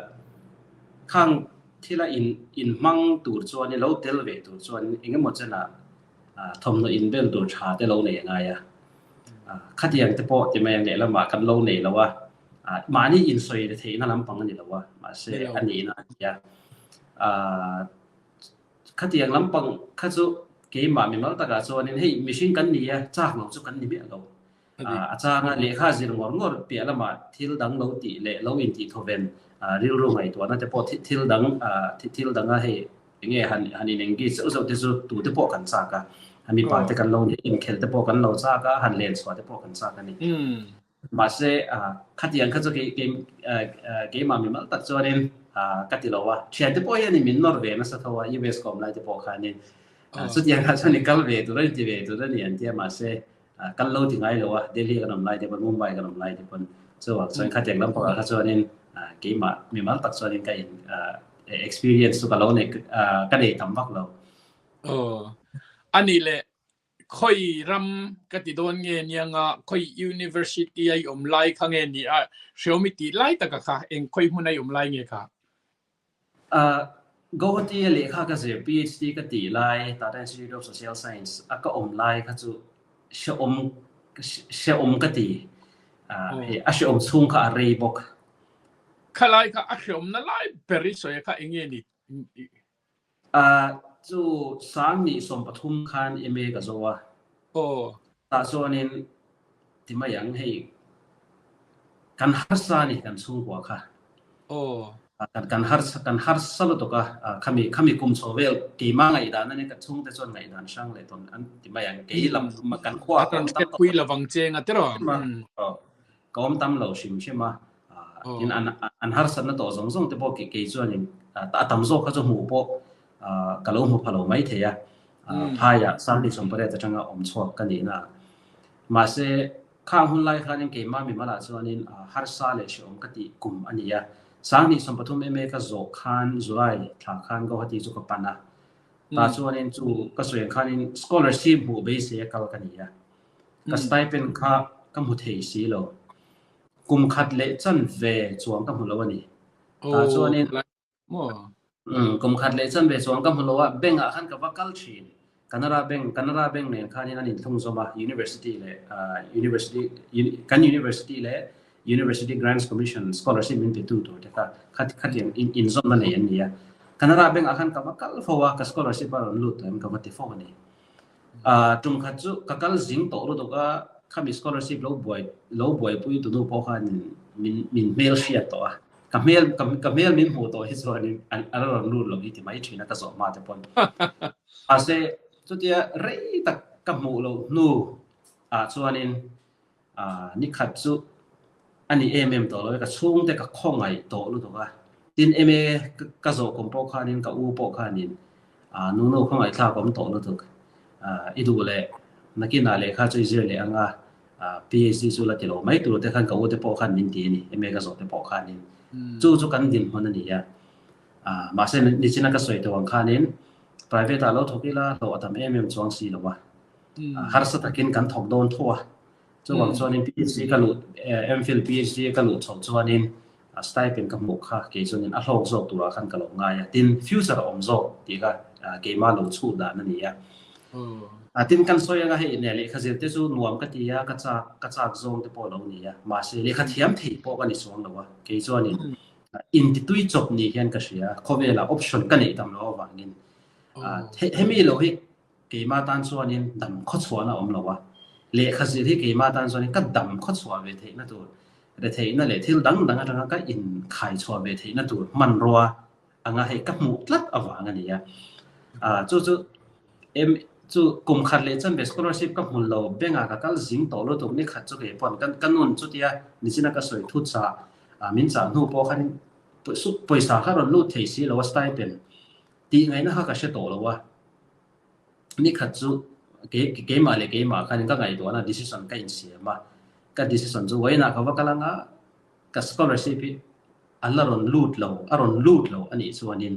khang thila in in hmang tur chuan lo tel ve tur chuan engemaw chenah thawmhnaw inbel tur tha te lo nei a ngai a. Khatiang te pawh ti mai ang lehlamah kan lo nei lo a. Mahni insawi la theihna lampang a ni lo a, mahse a nihna a ni a. Khatiang lampang kha chu keimah mimal takah chuanin hei mihring kan ni a, chak lo chu kan ni miah lo. A changa lehkha zir ngawr ngawr piah lamah thil dang lo tih leh lo intih thawven rilru ngaihtuahna te pawh thil dang thil danga hei enge han han in engage zeuh zeuh te chu tute pawh kan chak a, mipa te kan lo inkhelh te pawh kan lo chak a, han len chhuah te pawh kan chak a ni. Mahse, khatiang kha chu keimah mimal tak chuanin ka ti lo a. Thiante pawh hianin min nawr ve nasa tho a, US ka awm lai te pawh khanin. Chutiang kha chuan i kal ve tur a ni, ti ve tur a ni an ti a, mahse kal lo ti ngai lo a, Delhi kan awm lai te pawn, Mumbai kan awm lai te pawn. Chuvang chuan khatiang lampangah kha chuanin keimah mimal tak chuanin ka in experience chu ka lo nei, ka nei tam vak lo. Aw, a nih leh Khawi ram ka ti dawn nge nianga khawi university a i awm lai kha nge ni a hreawm i tih lai taka kha eng khawi hmun a i awm lai nge kha? Guwahati a lehkha ka zir PhD ka tih lai Tata Institute of Social Science a ka awm lai kha chu hreawm hreawm ka ti. A hreawm chhung kha a rei bawk. Khalai kha a hreawmna lai ber i sawi kha eng nge ni? A chu Sangni 13 khan MA ka zo a. Aw. Tah chuanin ti mai ang hei kan harsa a ni kan chhungkua kha. Aw. Kan kan harsa kan harsa lutuk a khami khami kum chho vel keimah ngaihdan a nia ka chhungte chuan ngaihdan hrang leh tawn an ti mai ang kei lam kan khua A rawn hriatpui lovang cheng a tiraw. Ka awm tam lo hrim hrim a, tin an an harsatna tawh zawng zawng te pawh kei chuanin a tam zawk kha chu hmuh pawh ka lo hmu pha lo mai thei a, phaiah Sanghnih 18 atanga awm chhuak ka nihna a. Mahse, khang hun lai khanin keimah mimalah chuanin harsa leh hrehawm ka tih kum a ni a, Sanghnih 30 MA ka zawh khan July thla khan Guwahati chu ka pan a, tah chuanin chu ka sawi ang khanin scholarship hmuh beisei a kal ka ni a. Ka stipend kha ka hmu thei si lo. Kum khat leh chan ve chuang ka hmu lo a ni. Tah chuanin kum khat leh chan ve chuang ka hmu lo a, bank ah khan ka va kal thin. Canara Bank, Canara Bank nen khanin an inthlung zawm a, University leh University, kan University leh University Grants Commission scholarship min pe tu tur te kha khatiang inzawmna nei an ni a. Canara Bank ah khan ka va kal fo a, ka scholarship a rawn lut tawh em ka va ti fo a ni. Tum khat chu ka kal zing tawh lutuk a, khami scholarship lo buai lo buaipui tu nu pawh khan min min hmel hriat tawh a, ka hmel ka hmel min hmuh tawh hi chuanin a rawn lut lo hi ti mai thin a ka zawh hma te pawn. Mahse chutia rei tak ka hmuh loh hnu ah chuanin. Nikhat chu a ni em em tawh lo e, ka chhungte ka khawngaih tawh lutuk a. Tin, MA ka zawh kum pawh khanin ka u pawh khanin nu nu khawngaihthlak awm tawh lutuk. I duh leh nakinah lehkha chu i zir leh anga PhD chu la ti lo mai tur te khan ka u te pawh khan min ti a ni, MA ka zawh te pawh khanin. Chu chu kan dinhmun a ni a. Mahse nichina ka sawi tawh ang khanin private ah lo thawk ila hlawh a tam em em chuang si lo a. Harsa takin kan thawk dawn tho a. Chuvang chuanin PhD ka luh MPhil PhD ka luh chhoh chuanin stipend ka hmuh kha kei chuanin a hlawk zawk turah khan ka lo ngai a. Tin, future a awm zawk tih kha keimah lo chhuh dan a ni a. Tin, kan sawi anga hei nia lehkha zir te chu nuam ka ti a, ka chak ka chak zawng te pawh a lo ni a. Mahse lehkha thiam thei pawh ka ni chuang lo a. Kei chuanin intitui chawp ni hian ka hria a, khawvelah option ka neih tam loh avangin. Hemi lo hi Keimah tan chuanin dam khawchhuahna a awm lo a, lehkha zir hi keimah tan chuanin ka dam khawchhuah ve theihna tur, retheihna leh thil dang dang atanga ka inkhaichhuah ve theihna tur hmanrua anga hei ka hmuh tlat avang a ni a. Chu chu em chu kum khat leh chuan ve scholarship ka hmu lo, bank ah ka kal zing tawh lutuk ni khat chu kei pawn ka ka nun chutia nichina ka sawi thu chah min chah hnu pawh khanin pawisa kha rawn lut thei si lo a stipend tih ngaihna kha ka hre tawh lo a. Ni khat chu keimah leh keimah khanin ka ngaihtuahna decision ka insiam a, ka decision chu vawiinah ka va kal anga ka scholarship hi a la rawn lut lo, a rawn lut lo a nih chuanin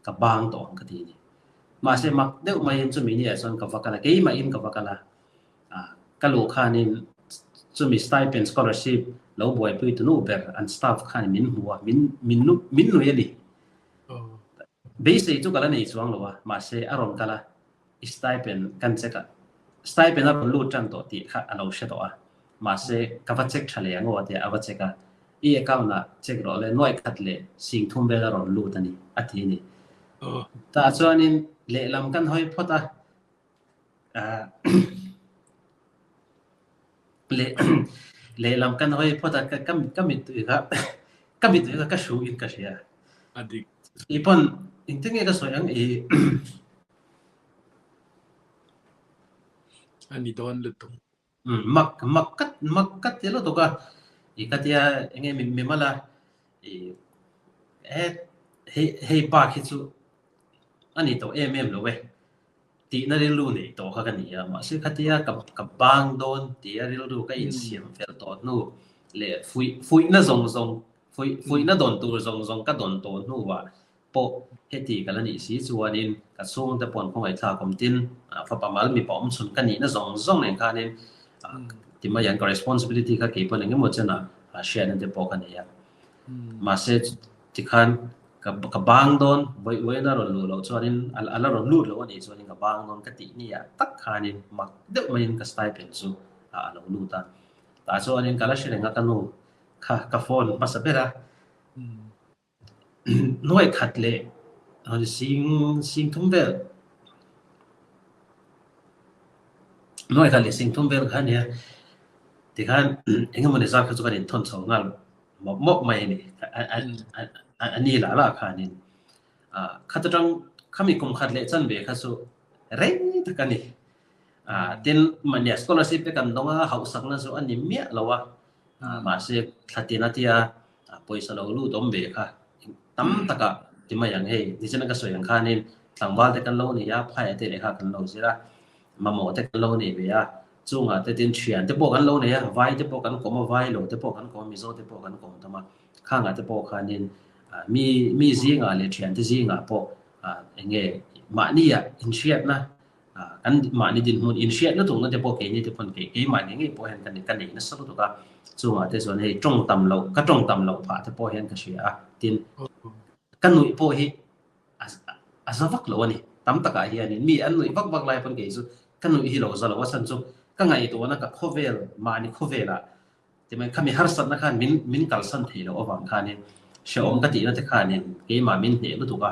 ka bang tawh ang ka ti a ni. Mahse mak deuh maiin chumi niah chuan ka va kal a, keimahin ka va kal a, ka luh khanin chumi stipend scholarship lo buaipui tu nu ber an staff khanin min hmu a, min min nui a ni. Beisei chu ka la nei chuang lo a, mahse a rawn kal a, i stipend kan check a, stipend a rawn lut tan tawh tih kha a lo hre tawh a, mahse ka va check tha leh ang aw tia a va check a, i account ah check rawh le nuaih khat leh sing thum vel a rawn lut a ni a ti a ni. Tah chuanin lehlam kan hawi phawt a, Leh lehlam kan hawi phawt a, ka ka mittui kha ka mittui kha ka hru in ka hria. A dik. I pawn engtin nge ka sawi ang i A ni dawn lutuk. Mak mak ka mak ka ti lutuk a, i ka tia enge mi mimal a i he hei hei bak hi chu a ni tawh em em lo e. Tihna rilru neih tawh kha ka ni a, mahse khatia ka ka bang dawn tia rilru ka insiam fel tawh hnu leh fuih fuihna zawng zawng fuih fuihna dawn tur zawng zawng ka dawn tawh hnuah pawh heti ka la nih si chuanin ka chhungte pawh an khawngaihthlak awm tin fapa mal mipa awm chhun ka nihna zawng zawng nen khanin ti mai ang ka responsibility kha kei pawn engemaw chenah hriatna te pawh ka nei a. Mahse tikhan ka ka bang dawn vawi vawiin a rawn luh loh chuanin a la rawn lut loh a nih chuanin ka bang dawn ka tih ni ah tak khanin mak deuh maiin ka stipend chu a lo lut a. Tah chuanin ka la hre reng a ka nu kha ka phone hmasa ber a. Nuaih khat leh sing sing thum vel nuaih khat leh sing thum vel kha a nia tikhan engemaw zat kha chu kan inthawn chho nghal mawp mawp mai a ni. A ni lah lah khanin khat atang khami kum khat leh chanve kha chu rei tak a ni. Tin, mahnia scholarship te kan dawng a, hauhsakna chu a ni miah lo a, mahse thla tin a tia pawisa lo lut awm ve kha tam takah ti mai ang hei nichina ka sawi ang khanin tlangval te kan lo nei a, phaia te lehkha kan lo zir a, mamawh te kan lo nei ve a, Chungah te tin thian te pawh kan lo nei a, vai te pawh kan kawm a, vai lo te pawh kan kawm a, Mizo te pawh kan kawm tam a. Khangah te pawh khanin mi mi zingah leh thian te zingah pawh eng nge mahnia inhriatna kan mahni dinhmun inhriat lutukna te pawh keini te pawn kei keimah ngei ngei pawh hian ka ka nei nasa lutuk a. Chungah te chuan hei tawng tam loh ka tawng tam loh phah te pawh hian ka hria a. Tin, ka nuih pawh hi a za vak lo a ni. Tam takah hianin mi an nuih vak vak lai pawn kei chu ka nuih hi lo za lo a chhan chu ka ngaihtuahna ka khawvel mahni khawvelah timai khami harsatna khan min min kalsan thei loh avang khanin hrehawm ka tihna te khanin keimah min hneh lutuk a.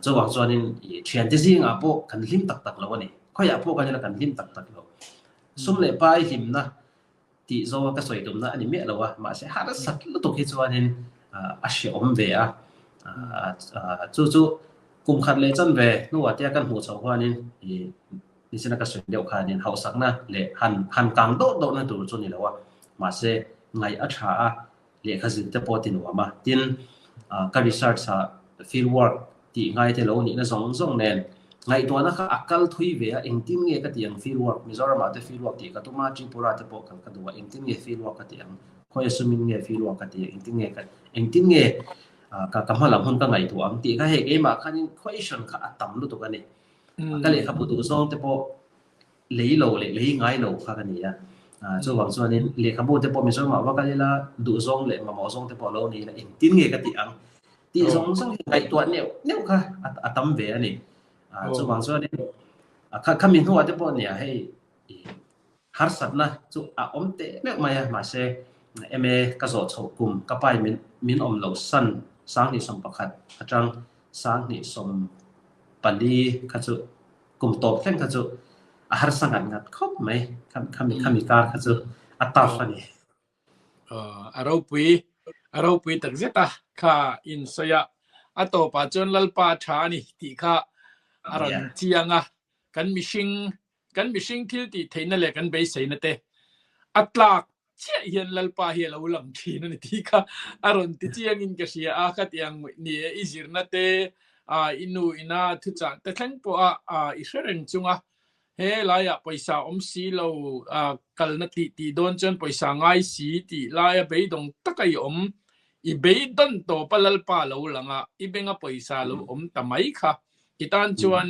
Chuvang chuanin i thiante zingah pawh kan hlim tak tak lo a ni. Khawiah pawh kan ila kan hlim tak tak lo. Sum leh pai hlimna tih zawnga ka sawi tumna a ni miah lo a, mahse harsat lutuk hi chuanin a hrehawm ve a, chu chu kum khat leh chanve hnuah tia kan hmuh chhoh huanin ih. Nichina ka sawi deuh khanin hauhsakna leh han han kang deuh deuhna tur chu ni lo a, mahse ngaih a tha a, lehkha zir te pawh a ti nuam a. Tin, ka research ah field work tih ngai te lo nihna zawng zawng nen ngaihtuahna kha a kal thui ve a, engtin nge ka tih ang field work, Mizoram ah te field work tih ka tum a, Tripura te pawh kal ka duh a, engtin nge field work ka tih ang, khawi sumin nge field work ka tih ang, engtin nge ka engtin nge ka ka hma lam hun ka ngaihtuah ang tih kha hei keimah khanin question kha a tam lutuk a ni. Ka lehkhabu duh zawng te pawh lei lo leh lei ngai lo kha ka ni a. Chuvang chuanin lehkhabu te pawh Mizoramah va kal ila duh zawng leh mamawh zawng te pawh lo ni ila engtin nge ka tih ang tih zawng zawng hi ngaihtuah neuh neuh kha a tam ve a ni. Chuvang chuanin khami hnuah te pawh nia hei harsatna chu a awm teh meuh mai a, mahse MA ka zawh chhoh kum ka pai min min awm loh san 2011 atang 2014 kha chu kum tawp thleng kha chu a harsa ngat ngat khawp mai khami khami kar kha chu a tough a ni. A ropui a ropui tak zet a kha in sawi a a tawpah chuan Lalpa tha a ni tih kha a rawn chiang a kan mihring kan mihring thil tih theihna leh kan beiseina te a tlak chiah hian Lalpa hi a lo lang thin a ni tih kha a rawn ti chiangin ka hria a, khatiang ni e i zirna te i nu ina thuchah te thleng pawha i hre reng chunga he laiah pawisa awm si lo kalna tih tih dawn chuan pawisa ngai si tih laia beidawng taka i awm i beidawn tawpa Lalpa lo lang a, i benga pawisa lo awm ta mai kha I tan chuan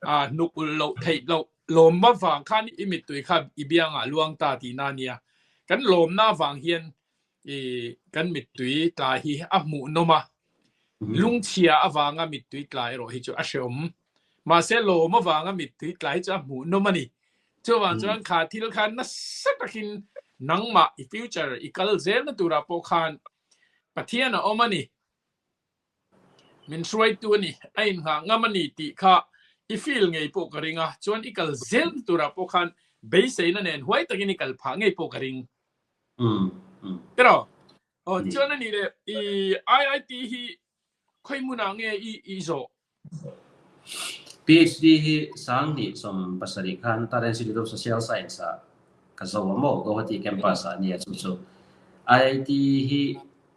hnuk ulh loh theih loh lawmna vang khan i mittui kha i biangah luang ta tihna a nia. Kan lawmna vang hian i kan mittui tla hi a hmuhnawm a, lungchhia avanga mittui tla erawh hi chu a hrehawm. Mahse lawm avanga mittui tla hi chu a hmuhnawm a ni. Chuvang chuan kha thil khan nasa takin nangmah i future i kal zelna turah pawh khan Pathian a awm a ni. Min hruaitu a ni, a inngah ngam a ni tih kha i feel ngei pawh ka ring a, chuan i kal zel turah pawh khan beiseina nen huai takin i kal phah ngei pawh ka ring. Tiraw? Aw, chuan a nih leh i IIT hi khawi hmunah nge i i zawh? PhD hi 2017 khan Tata Institute of Social Science ah ka zo a maw, Guwahati campus ah a nia chu chu. IIT hi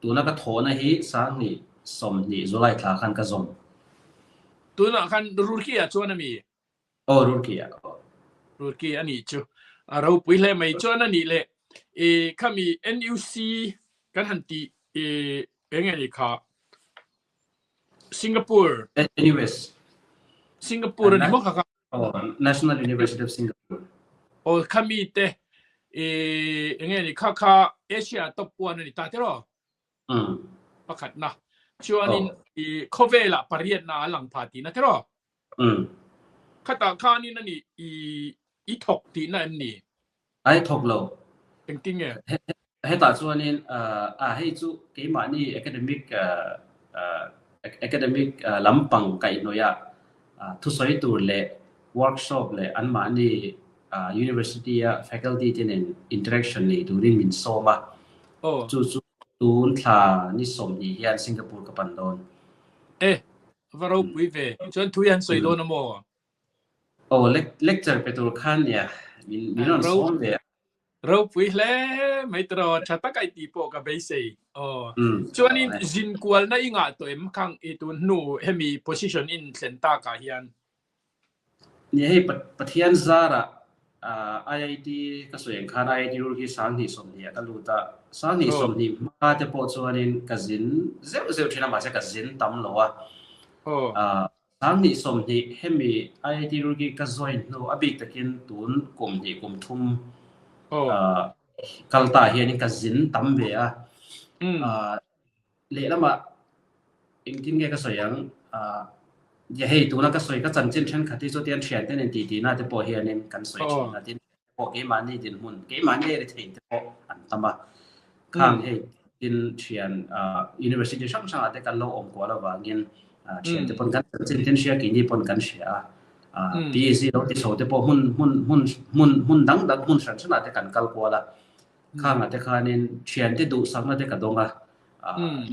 Tuna ka thawhna hi 2020 July thla khan ka zawm. Tunah khan Roorkee ah chuan a mi? Aw, Roorkee ah. Roorkee a nih chu. A ropui hle mai. Chuan a nih leh i khami NUC kan han tih i eng nge ni kha? Singapore. NUS. Singapore a ni maw kha kha? Aw, National University of Singapore. Aw, khami te i enge ni kha kha Asia top 1 ani ta tiraw? Mm. Pakhatna. Chuanin i khawvelah pariatna a lang pha tihna tiraw? Mm. Khatah khanin ani i i thawk tihna em ni? Ai thawk lo. Engtin nge? Hetah chuanin a hei chu keimahni academic academic lampang kaihhnawih ah thusawi tur leh workshop leh anmahni university a faculty te nen interaction nei turin min sawm a. Chu chu tun thla ni 20 hian Singapore ka pan dawn. E, va ropui ve. Chuan thu hi an sawi dawn a maw? Aw, lecture pe tur khan nia min rawn sawm ve a. Ropui hle mai tiraw tha tak a i tih pawh ka beisei. Aw. Chuanin zin kualna i ngah tawh em khang i tun hnu hemi position in thlen takah hian? Ni hei Pathian zarah IIT ka sawi ang khan IIT Roorkee 2020 ah ka lut a, 2020 hma te pawh chuanin ka zin zeuh zeuh thin a mahse ka zin tam lo a. 2020 hemi IIT Roorkee ka join hnu a bik takin tun kum hnih kum thum kal ta hianin ka zin tam ve a. Lehlamah engtin nge ka sawi ang hei tuna ka sawi ka chanchin thenkhat hi chutiang thiante nen titi na te pawh hianin kan sawi thin a tin pawh keimahni dinhmun keimahni ri thei te pawh an tam a khang hei tin thian university hrang hrang ah te kan lo awm kual avangin thian te pawn kan chanchin tin hria keini pawn kan hria a PhD lo ti chho te pawh hmun hmun hmun hmun hmun dang dang hmun hran hran ah te kan kal kual a khang ah te khanin thian te duhsakna te ka dawng a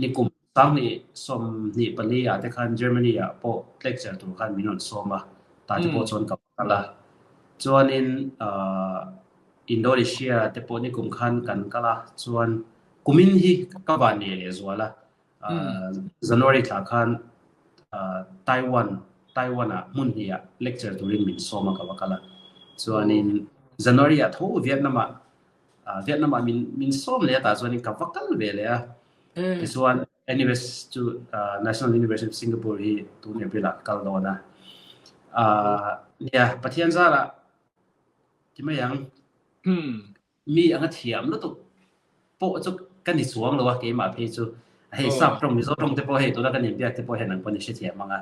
nikum 2024 ah te khan Germany ah pawh lecture tur khan min rawn sawm a, tah te pawh chuan ka kal a. Chuanin Indonesia te pawh nikum khan kan kal a, chuan kumin hi ka van nei leh zual a, January thla khan Taiwan, Taiwan ah hmun hnih ah lecture turin min sawm a ka va kal a. Chuanin January ah tho Vietnam ah Vietnam ah min min sawm leh a tah chuanin ka va kal ve leh a. Tichuan NUS chu National University of Singapore hi tun April ah ka kal dawn a. Nia Pathian zarah ti mai ang. Mi anga thiam lutuk pawh chu ka ni chuang lo a keimah phei chu hei sap tawng Mizo tawng te pawh hei tuna kan inbiak te pawh hian ang pawn i hrethiam ang a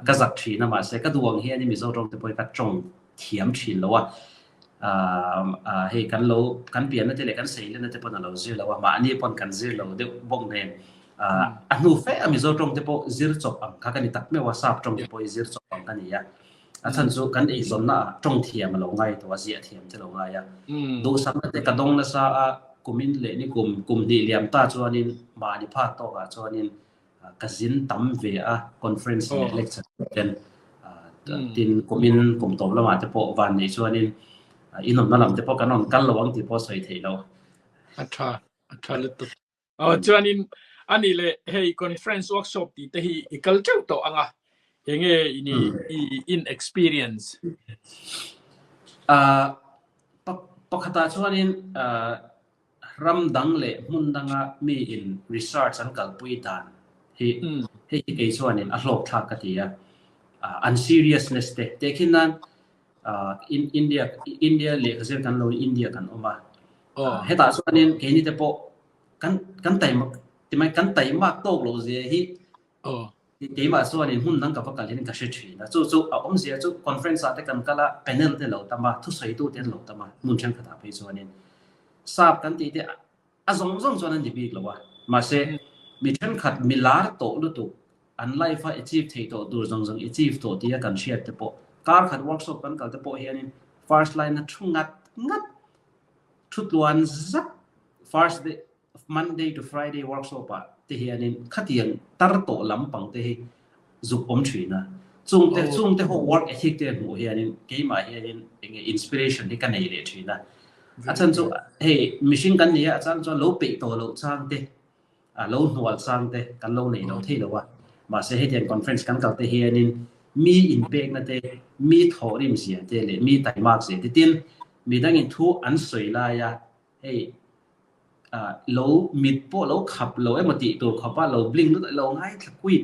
ka zak thin a mahse ka duh ang hian Mizo tawng te pawh hi ka tawng thiam thin lo a hei kan lo kan pianna te leh kan seilenna te pawn a lo zir lo a mahni pawn kan zir lo deuh bawk nen a hnu fe a Mizo tawng te pawh zir chawp ang kha ka ni tak meuh a sap tawng te pawh hi zir chawp ang ka ni a. A chhan chu kan eizawnna ah tawng thiam a lo ngai tawh a, ziah thiam te lo ngai a. Duhsakna te ka dawng nasa a, kumin leh ni kum, kum hnih liam ta chuanin mahni phak tawkah chuanin ka zin tam ve a, conference leh lecture ten tin kumin kum tawp lamah te pawh van nei chuanin inawmna lam te pawh kan rawn kal lo ang tih pawh sawi theih lo. A tha, a tha lutuk. Aw chuanin ani leh hei conference workshop tih te hi i kal teuh tawh anga enge ini i in experience? Ah pakhatah chuanin ram dang leh hmun danga mi in research an kalpui dan hi hei hi kei chuanin a hlawk thlak ka ti a, an seriousness te tehkhin nan India India lehkha zir kan lo India kan awm a, hetah chuanin keini te pawh kan kan taima timai kan taimak tawk lo zia hi keimah chuanin hmun dang ka va kal hian ka hre thin a, chu chu a awmzia chu conference ah te kan kal a, panel te lo tam a, thusawitu te an lo tam a, hmun thenkhatah phei chuanin sap kan tih te a zawng zawng chuan an ni bik lo a, mahse mi thenkhat mi lar tawh lutuk an life a achieve thei tawh tur zawng zawng achieve tawh tia kan hriat te pawh kar khat workshop kan kal te pawh hianin first line a thu ngat ngat thu tluan zat first day Monday to Friday workshop ah te hianin khatiang tar tawh lampang te hi zuk awm thin a, chungte chungte ho work ethic te hmuh hianin keimah hianin enge inspiration hi ka nei leh thin a, a chhan chu hei mihring kan ni a, a chang chuan lo peih tawh loh chang te a lo hnual chang te kan lo nei lo thei lo a, mahse hetiang conference kan kal te hianin mi inpekna te, mi thawhrim zia te leh mi taimak zia te tin midangin thu an sawi laia hei lo mit pawh lo khap lo emaw tih tur khawp a lo blink lut lo ngaithla kuit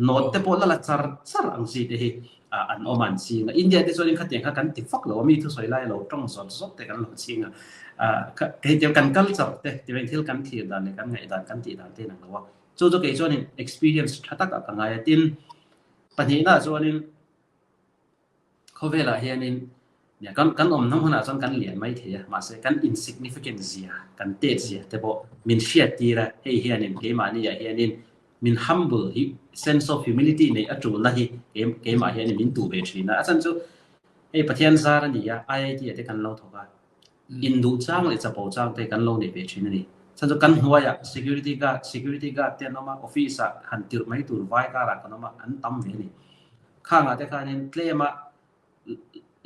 note te pawh la la char char ang chi te hi an awm an ching a. India te chuanin khatiang kha kan ti fak lo a, mi thusawi lai lo tawng zawt zawt te kan lo ching a. Hei tiang kan culture te tiang thil kan thlir dan leh kan ngaihdan kan tih dan te in ang lo a. Chu chu kei chuanin experience tha tak ah ka ngai a. Tin, pahnihna ah chuanin Khawvelah hianin kan kan awmna hmunah chuan kan lian mai thei a, mahse kan insignificant zia, kan tet zia te pawh min hriat tir a, hei hianin keimahniah hianin min humble hi, sense of humility neih a tulna hi keimah hianin min tuh ve thin a, a chhan chu hei Pathian zar a ni a, IIT ah te kan lo thawk a, induh chang leh chapo chang te kan lo nei ve thin a ni. Chhan chu kan hnuaiah security guard, security guard te an awm a, office ah han tirh mai tur vai karah kan awm a, an tam ve a ni. Khangah te khanin tlema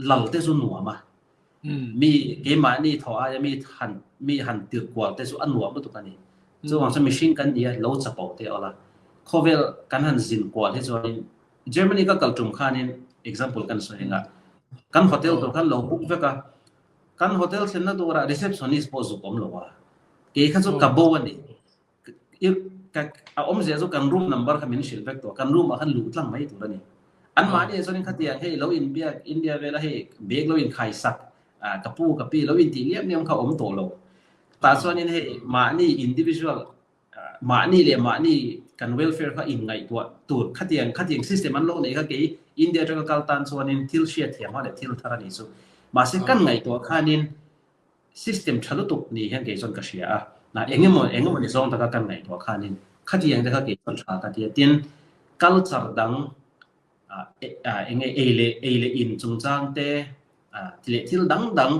lal te chu nuam a, mi keimahni thaw aia mi han mi han tirh kual te chu a nuam lutuk a ni. Chuvang chuan mihring kan ni a, lo chapo te a awm a. Khawvel kan han zin kual hi chuanin Germany ka kal tum khanin example kan sawi eng a, kan hotel tur khan lo book vek a, kan hotel thlenna turah receptionist pawh zuk awm lo a, kei kha chu ka bo a ni. A awmzia chu kan room number kha min hrilh vek tawh, kan room ah khan luh tlang mai tur a ni. An mahni ah chuanin khatiang hei lo inbiak India vela hei bag lo inkhaisak ka pu ka pi lo intih liam liam kha awm tawh lo. Tah chuanin hei mahni individual mahni leh mahni kan welfare kha inngaihtuah tur khatiang khatiang system an lo neih kha kei India atanga kal tan chuanin thil hriatthiam a leh thil thar a nih chu. Mahse kan ngaihtuah khanin System tha lutuk ni hian kei chuan ka hria a, na engemaw engemaw ni zawng taka kan ngaihtuah khanin khatiang te kha kei chuan tha ka ti a. Tin, culture dang enge ei leh ei leh in chungchang te leh thil dang dang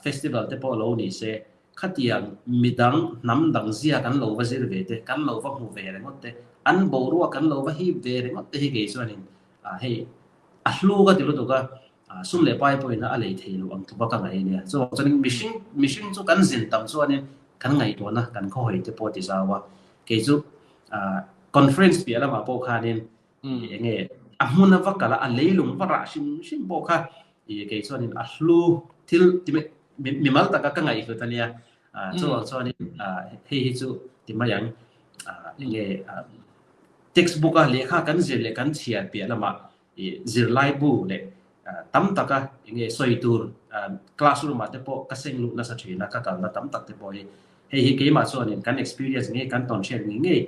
festival te pawh lo ni se khatiang midang hnam dang zia kan lo va zir ve te, kan lo va hmu ve ringawt te, an boruak kan lo va hip ve ringawt te hi kei chuanin hei a hlu ka ti lutuk a. Sum leh pai pawhin a lei thei lo ang tluka ka ngaih a nia. Chuvang chuanin mihring mihring chu kan zin tam chuanin kan ngaihtuahna kan khawhawi te pawh a ti zau a. Kei chu conference piah lamah pawh khanin eng nge a hmun a va kal a, a leilung va rah hrim hrim pawh kha kei chuanin a hlu thil ti mimal taka ka ngaihhlut a nia. Chuvang chuanin hei hi chu ti mai ang eng nge textbook a lehkha kan zir leh kan chhiar piah lamah zirlaibu leh tam taka eng nge sawi tur classroom ah te pawh ka seng luh nasa thin a, ka kalna tam tak te pawh hi hei hi keimah chuanin kan experience ngei kan tawn hriat ngei ngei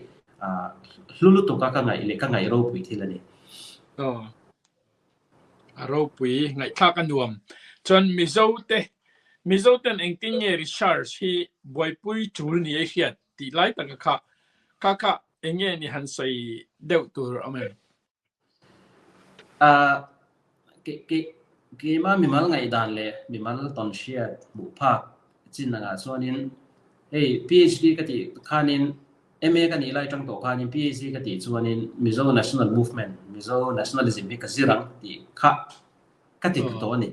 hlu lutuk a ka ngaih leh ka ngaih ropui thil a ni. Aw, a ropui ngaihthlak a nuam. Chuan Mizo te, Mizo ten engtin nge research hi buaipui tul ni a hriat tih lai taka kha kha kha eng nge ni han sawi deuh tur awm em? Keimah mimal ngaihdan leh mimal tawnhriat hmuh phak chin angah chuanin hei PhD ka tih khanin MA ka nih lai tang tawh khanin PhD ka tih chuanin Mizo National Movement, Mizo Nationalism hi ka zir ang tih kha ka ti tawh a ni.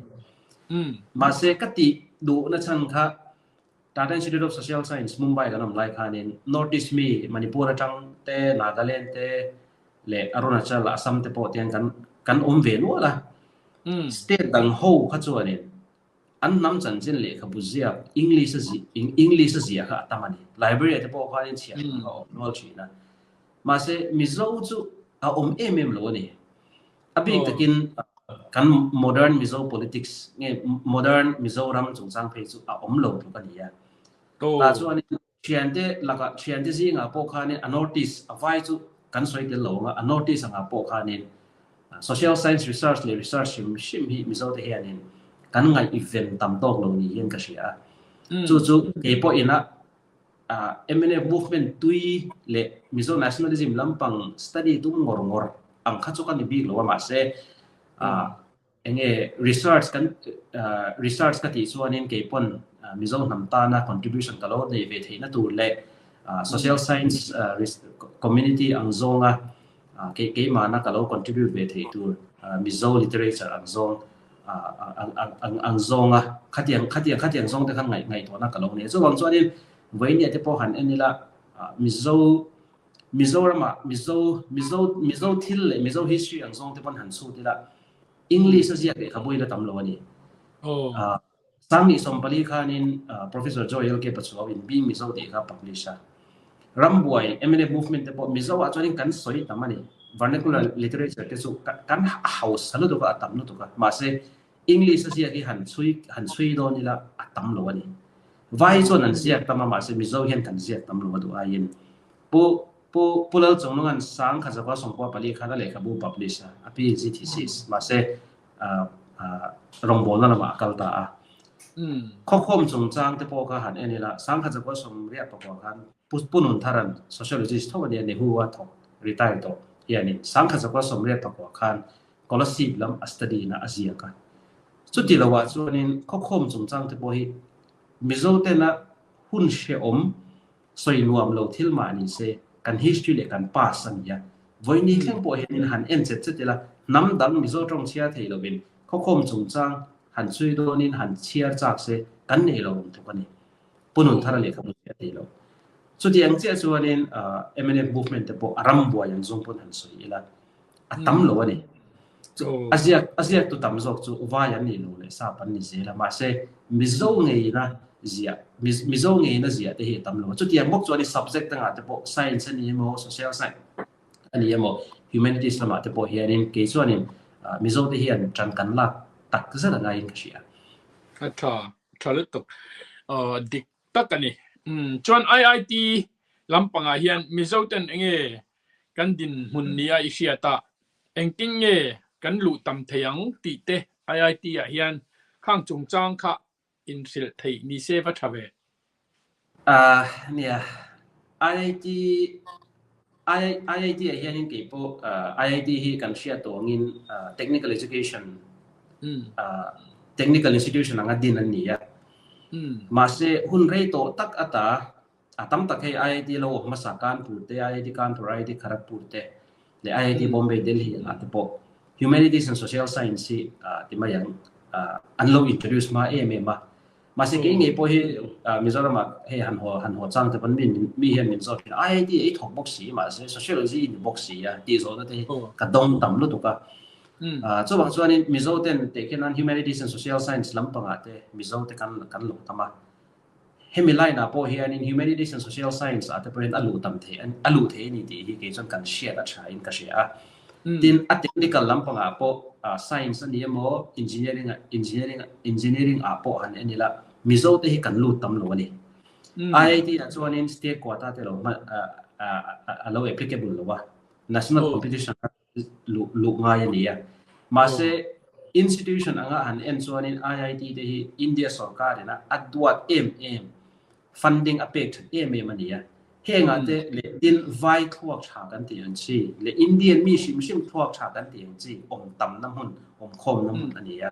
Mahse ka tih duhna chhan kha Tata Institute of Social Science, Mumbai kan awm lai khanin North East mi Manipur atang te, Nagaland te leh Arunachal, Assam te pawh tiang kan kan awm ve nual a. State dang ho kha chuanin an hnam chanchin lehkhabu ziak English a English a ziah kha a tam a ni. Library ah te pawh khanin chhiar tur kha a awm nual thin a. Mahse Mizo chu a awm em em lo a ni. A bik takin kan modern Mizo politics nge modern Mizoram chungchang phei chu a awm lo tluk a ni a. Tah chuanin thiante lakah thiante zingah pawh khanin a North East a vai chu kan sawi tel lo ang a, a North East angah pawh khanin social science research leh research hrim hrim hi Mizote hianin kan ngaihven tam tawk lo ni hian ka hria a. Chu chu kei pawhin a MNF movement tui leh Mizo nationalism lampang study tum ngawr ngawr ang kha chu ka ni bik lo a, mahse enge research kan research ka tih chuanin kei pawn Mizo hnam tana contribution ka lo nei ve theihna tur leh social science community ang zawnga kei keimahna ka lo contribute ve theih tur Mizo literature ang zawng ang zawnga khatiang khatiang khatiang zawng te khan ngaih ngaihtuahna ka lo nei. Chuvang chuanin vawinia te pawh han en ila Mizo Mizorama Mizo Mizo Mizo thil leh Mizo history ang zawng te pawn han chhut ila English a ziak lehkhabu ila tam lo a ni. Sangni 40 khanin Professor Joy LK Pachuau in Being Mizo tih kha publish a. Rambuai mnf movement te pawh Mizo ah chuanin kan sawi tam a ni. Vernacular literature te chu kan a hausa lutuk a, a tam lutuk a. Mahse English a ziak hi han chhui han chhui dawn ila a tam lo a ni. Vai chuan an ziak tam a mahse Mizo hian kan ziak tam lo a duh aiin Pu Pu Pu Lalchungnunga'n sang kha zakua 94 khan a lehkhabu publish a, a PhD thesis. Mahse rawngbawlna lamah a kal ta a. Khawkhawm chungchang te pawh kha han en ila, 1989 khan Pu Nuntharan, sociologist tho a nia, Nehu a thawk retire tawh hianin 1989 khan Kolasib lam a study na a ziak a. Chuti loah chuanin khawkhawm chungchang te pawh hi Mizo tena hun hrehawm Sawi nuam lo thil mah ni se, kan history leh kan past a ni a. Vawiini thleng pawh hianin han en chet chet ila, hnam dang Mizo tawng chhiar thei lovin khawkhawm chungchang han chhui dawnin han chhiar chak se kan nei lo awm tluk a ni. Pu Nunthara lehkhabu chhiar thei lo. Chutiang chiah chuanin mnf movement te pawh a ram buai an zawng pawn han sawi ila, a tam lo a ni. A ziak a ziaktu tam zawk chu vai an nih lo leh sap an ni zel a, mahse Mizo ngeina ziah Mizo ngeina ziah te hi a tam lo a. Chutiang bawk chuan i subject dangah te pawh science a ni emaw social science a ni emaw humanities lamah te pawh hianin kei chuanin Mizo te hian ṭan kan lak tak zet a ngaiin ka hria. A ṭha, ṭha lutuk. Dik tak a ni. Chuan IIT lampangah hian Mizo ten enge Kan dinhmun nia i hriat a, engtin nge kan luh tam thei ang tih te IIT ah hian khang chungchang kha inhrilh theih ni se va tha ve. Ah nia, IIT IIT ah hianin kei pawh IIT hi kan hriat tawh angin technical education technical institution anga din an ni a. Mahse hun rei tawh tak ata A tam tak hei IIT lo awm hmasa Kanpur te, IIT Kanpur, IIT Kharagpur te leh IIT Bombay, Delhi ah te pawh. Humanities and Social Science hi ti mai ang an lo introduce hma em em a. Mahse kei ngei pawh hi Mizoram ah hei han haw han haw chang te pawn mi mi hian min zawt thin a, IIT ei thawk bawk si mahse Sociology i ni bawk si a tih zawhna te hi ka dawng tam lutuk a. Chuvang chuanin Mizo ten tehkhin nan Humanities and Social Science lampangah te Mizo te kan kan lo tam a. Hemi line ah pawh hianin Humanities and Social Science ah te pawhin a luh tam thei a luh thei a ni tih hi kei chuan kan hriat a tha in ka hria a. Tin, a technical lampang ah pawh science a ni emaw engineering engineering engineering ah pawh han en ila Mizo te hi kan lut tam lo a ni. IIT ah chuanin state quota te lo hman a lo applicable lo a, national competition a luh luh ngai a ni a. Mahse, institution anga han en chuanin IIT te hi India sorkarin a a duat em em, funding a pek that em em a ni a. Hengah te leh tin vai thluak tha kan tih ang chi leh Indian mi hrim hrim thluak tha kan tih ang chi awm tamna hmun, awm khawmna hmun a ni a.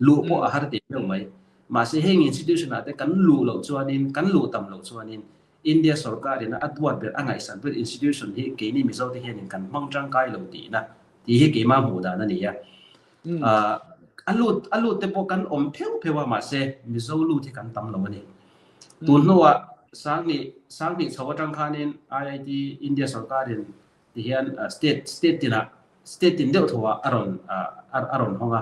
Luh pawh a har teh meuh mai. Mahse, heng institution ah te kan luh loh chuanin, kan luh tam loh chuanin India sorkarin a duat ber, a ngaihsan ber institution hi keini Mizo te hianin kan hmang tangkai lo tihna tih hi keimah hmuh dan a ni a. A lut a lut te pawh kan awm pheuh pheuh a mahse Mizo lut hi kan tam lo a ni. Tun hnuah Sanghnih Sanghnih chho atang khanin IIT India sorkarin ti hian state state tinah state tin deuh thoah a rawn a rawn hawng a.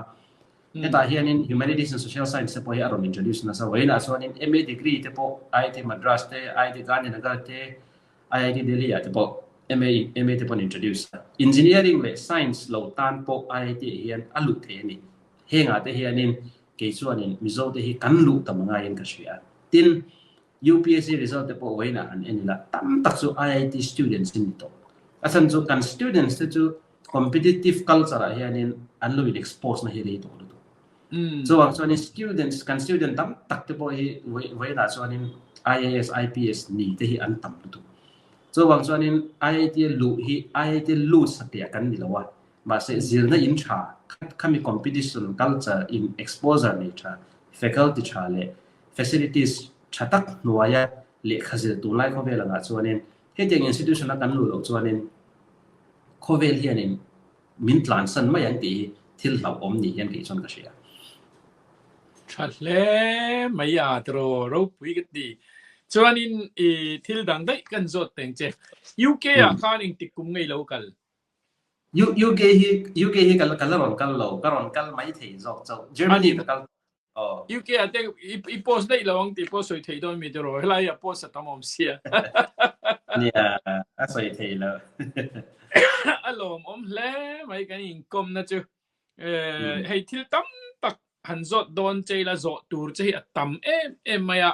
Hetah hianin Humanities and Social Science te pawh hi a rawn introduce nasa. Vawiinah chuanin MA degree te pawh IIT Madras te, IIT Gandhinagar te, IIT Delhi ah te pawh MA MA te pawh an introduce a. Engineering leh Science lo tan pawh IIT ah hian a luh thei a ni. Hengah te hianin kei chuanin Mizo te hi kan luh tam angaiin ka hria. Tin, UPSC result te pawh vawiinah han en ila tam tak chu IIT students in ni tawh. A chhan chu kan students te chu competitive culture ah hianin an lo in expose na hi rei tawh lutuk. Chuvang chuanin students kan student tam tak te pawh hi vawiinah chuanin IAS, IPS ni te hi an tam lutuk. Chuvang chuanin IIT luh hi IIT lut satliah kan ni lo a, mahse zirna in tha khami competition culture in exposure nei tha, faculty tha leh facilities tha tak hnuaia lehkha zir tunlai khawvel angah chuanin hetiang institution a kan luh loh chuanin khawvel hianin min tlansan mai ang tih hi thil hlauhawm ni hian kei chuan ka hria. Tha hle mai a tiraw ropui ka ti. Chuanin i thil dang daih kan zawt teng che. UK ah khan engtik kum ngei lo kal? UK hi UK hi ka la rawn kal lo, ka rawn kal mai thei zawk chauh. Germany ka kal UK ah te i post daih lo ang tih pawh sawi thei dawn mi tiraw helai ah post a tam awm sia. Nia, a sawi thei lo. A lawmawm hle mai kan inkawmna chu. Hei thil tam tak han zawt dawn che ila zawh tur che hi a tam em em mai a.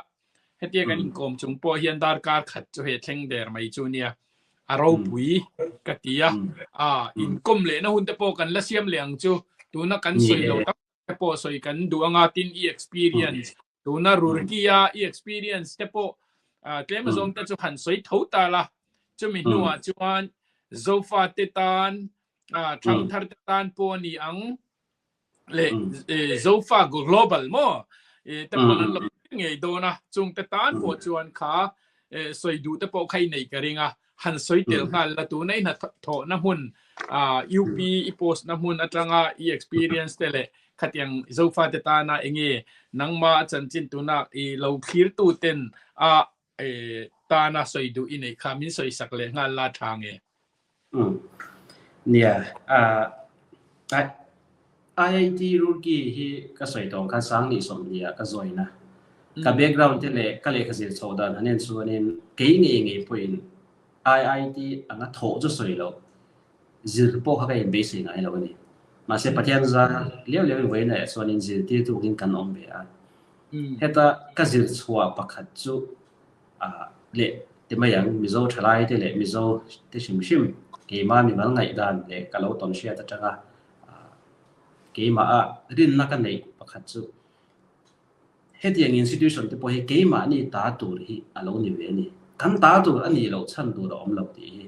Hetia kan inkawm chung pawh hian darkar khat chu hei a thleng der mai chu nia. A ropui ka ti a. Inkawm lehna hun te pawh kan la siam leh ang chu. Tuna kan sawi lo tak te pawh sawi kan duh anga tin i experience tuna Roorkee-a i experience te pawh tlem azawng te chu han sawi tho ta la chumi hnuah chuan Zofa te tan thangthar te tan pawh a ni ang leh Zofa global maw te pawh an lo ngei dawn a chung te tan pawh chuan kha sawi duh te pawh kha i nei ka ring a han sawi tel nghal la tuna i hnathawhna hmun UP i post na hmun atanga i experience te leh khatiang Zofa te tana enge nangma a chanchin tuna i lo thlir tu ten a tana sawi duh i neih kha min sawi sak leh nghal la tha nge. Nia, IIT Roorkee hi ka sawi tawng khan Sangni 20 ah ka join a. Ka background te leh ka lehkha zir chhoh dan han en chuanin kei ngei ngei pawhin IIT anga thawh chu sawi loh zir pawh kha ka inbeisei ngai lo a ni. Mahse Pathian zar liau liauin vawiin ah chuanin zirtirtu angin kan awm ve a. Heta ka zir chhuah pakhat chu leh ti mai ang, Mizo thalai te leh Mizo te hrim hrim keimah mimal ngaihdan leh ka lo tawn hriat atanga keimaha rinna ka neih pakhat chu hetiang institution te pawh hi keimahni ta tur hi a lo ni ve a ni. Kan ta tur a nih loh chhan tur a awm lo tih hi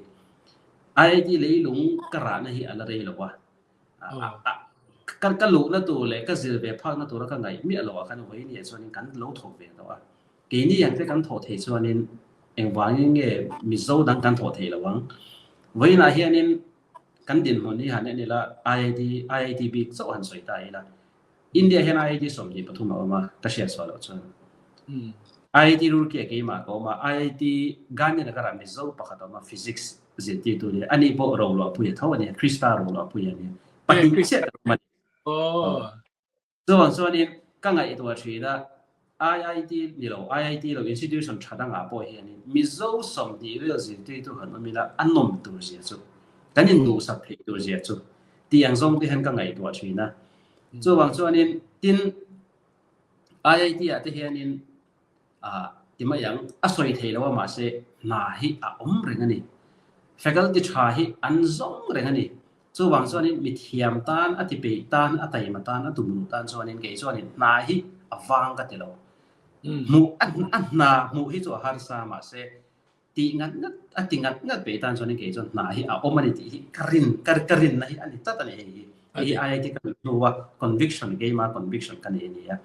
IIT leilung ka rahna hi a la rei lo a. Ka luhna tur leh ka zir ve phakna tura ka ngaih miah loh ah khan vawiin ah chuanin kan lo thawk ve tawh a. Keini ang te kan thawh theih chuanin engvangin nge Mizo dang kan thawh theih lo ang? Vawiinah hianin. kan dinhmun hi han en ila IIT IIT bik chauh han sawi ta ila India hian IIT 23 a awm a, ka hriat sual loh chuan. IIT Roorkee ah keimah ka awm a, IIT Gandhinagar ah Mizo pakhat a awm a, Physics zirtirtu nia, ani pawh Roluahpuia tho a nia, Krista Roluahpuia a nia. Pahnih chiah kan awm a ni. Chuvang chuanin ka ngaihtuah thin a, IIT ni lo, IIT lo institution tha dangah pawh hianin Mizo 20 vel zirtirtu han awm ila a nawm tur zia chu, kan induhsak theih tur zia chu tih ang zawng te hian ka ngaihtuah thin a. Chuvang chuanin tin IIT ah te hianin ah ti mai ang, a sawi thei lo a mahse hna hi a awm reng a ni. Faculty tha hi an zawng reng a ni. Chuvang chuanin mi thiam tan, a ti peih tan, a taima tan, a tumruh tan chuanin kei chuanin hna hi a vang ka ti lo. Hmuh a hna hmuh hi chu a harsa mahse tih ngat ngat a ti ngat ngat peih tan chuanin kei chuan hna hi a awm a ni tih hi ka rin ka ka rinna hi a ni tlat a ni hei hi. Hei hi IIT ka luh hnua conviction keima conviction ka nei a ni a.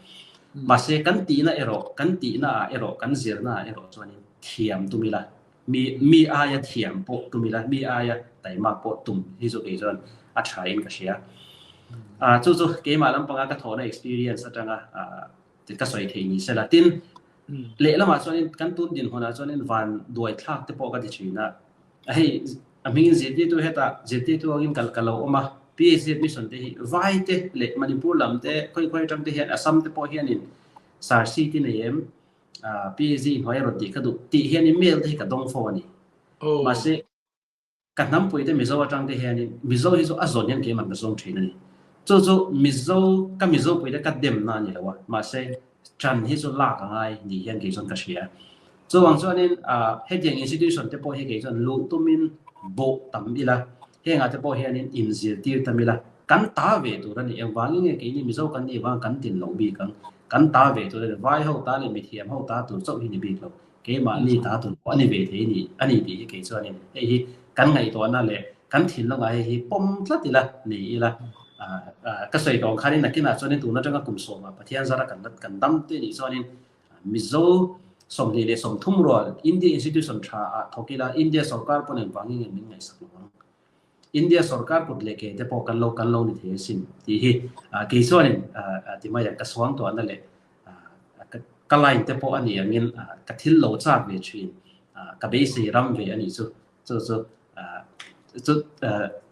Mahse kan tihna erawh kan tihna ah erawh kan zirna ah erawh chuanin thiam tum ila mi mi aia thiam pawh tum ila mi aia taimak pawh tum hi chu kei chuan a tha in ka hria. Ah chu chu keimah lampanga ka thawhna experience atanga ah ka sawi thei ni sela. Tin, lehlamah chuanin kan tun dinhmunah chuanin van duai thlak te pawh ka ti thin a. Hei a hmingin zirtirtu hetah zirtirtu angin kal ka lo awm a, PhD admission te hi vai te leh Manipur lam te khawi khawi atang te hian Assam te pawh hianin sir seat i nei em PhD hnuai a rawn tih ka duh tih hianin mail te hi ka dawng fo a ni. Mahse Ka hnampuite Mizo atang te hianin Mizo hi chu a zawn hian keimah ka zawng thin a ni. Chu chu Mizo, ka Mizo puite ka demna a ni lo a, mahse ṭan hi chu lak a ngai ni hian kei chuan ka hria. Chuvang chuanin hetiang institution te pawh hi kei chuan luh tumin bawh tam ila, hengah te pawh hianin inzirtir tam ila, kan ta ve tur a ni. Engvangin nge keini Mizo kan nih vang kan tin loh bik ang? Kan ta ve tur a ni. Vai ho ta leh mithiam ho ta tur chauh hi ni bik lo. Keimahni ta tur pawh a ni ve thei ni a ni tih hi kei chuanin hei hi kan ngaihtuahna leh kan thinlungah hei hi pawm tlat ila ni ila ka sawi tawh ang khanin nakinah chuanin tun atanga kum sawmah Pathian zara kan kan dam te nih chuanin Mizo 23 rual India institution tha ah thawk ila India sorkar pawn engvangin nge min ngaihsak lo ang India sorkar kut leh ke te pawh kan lo kan lo ni thei asin tih hi kei chuanin ti mai ang ka suangtuahna leh ka line te pawh a ni angin ka thil lo chak ve thin ka beisei ram ve a nih chu chu chu chu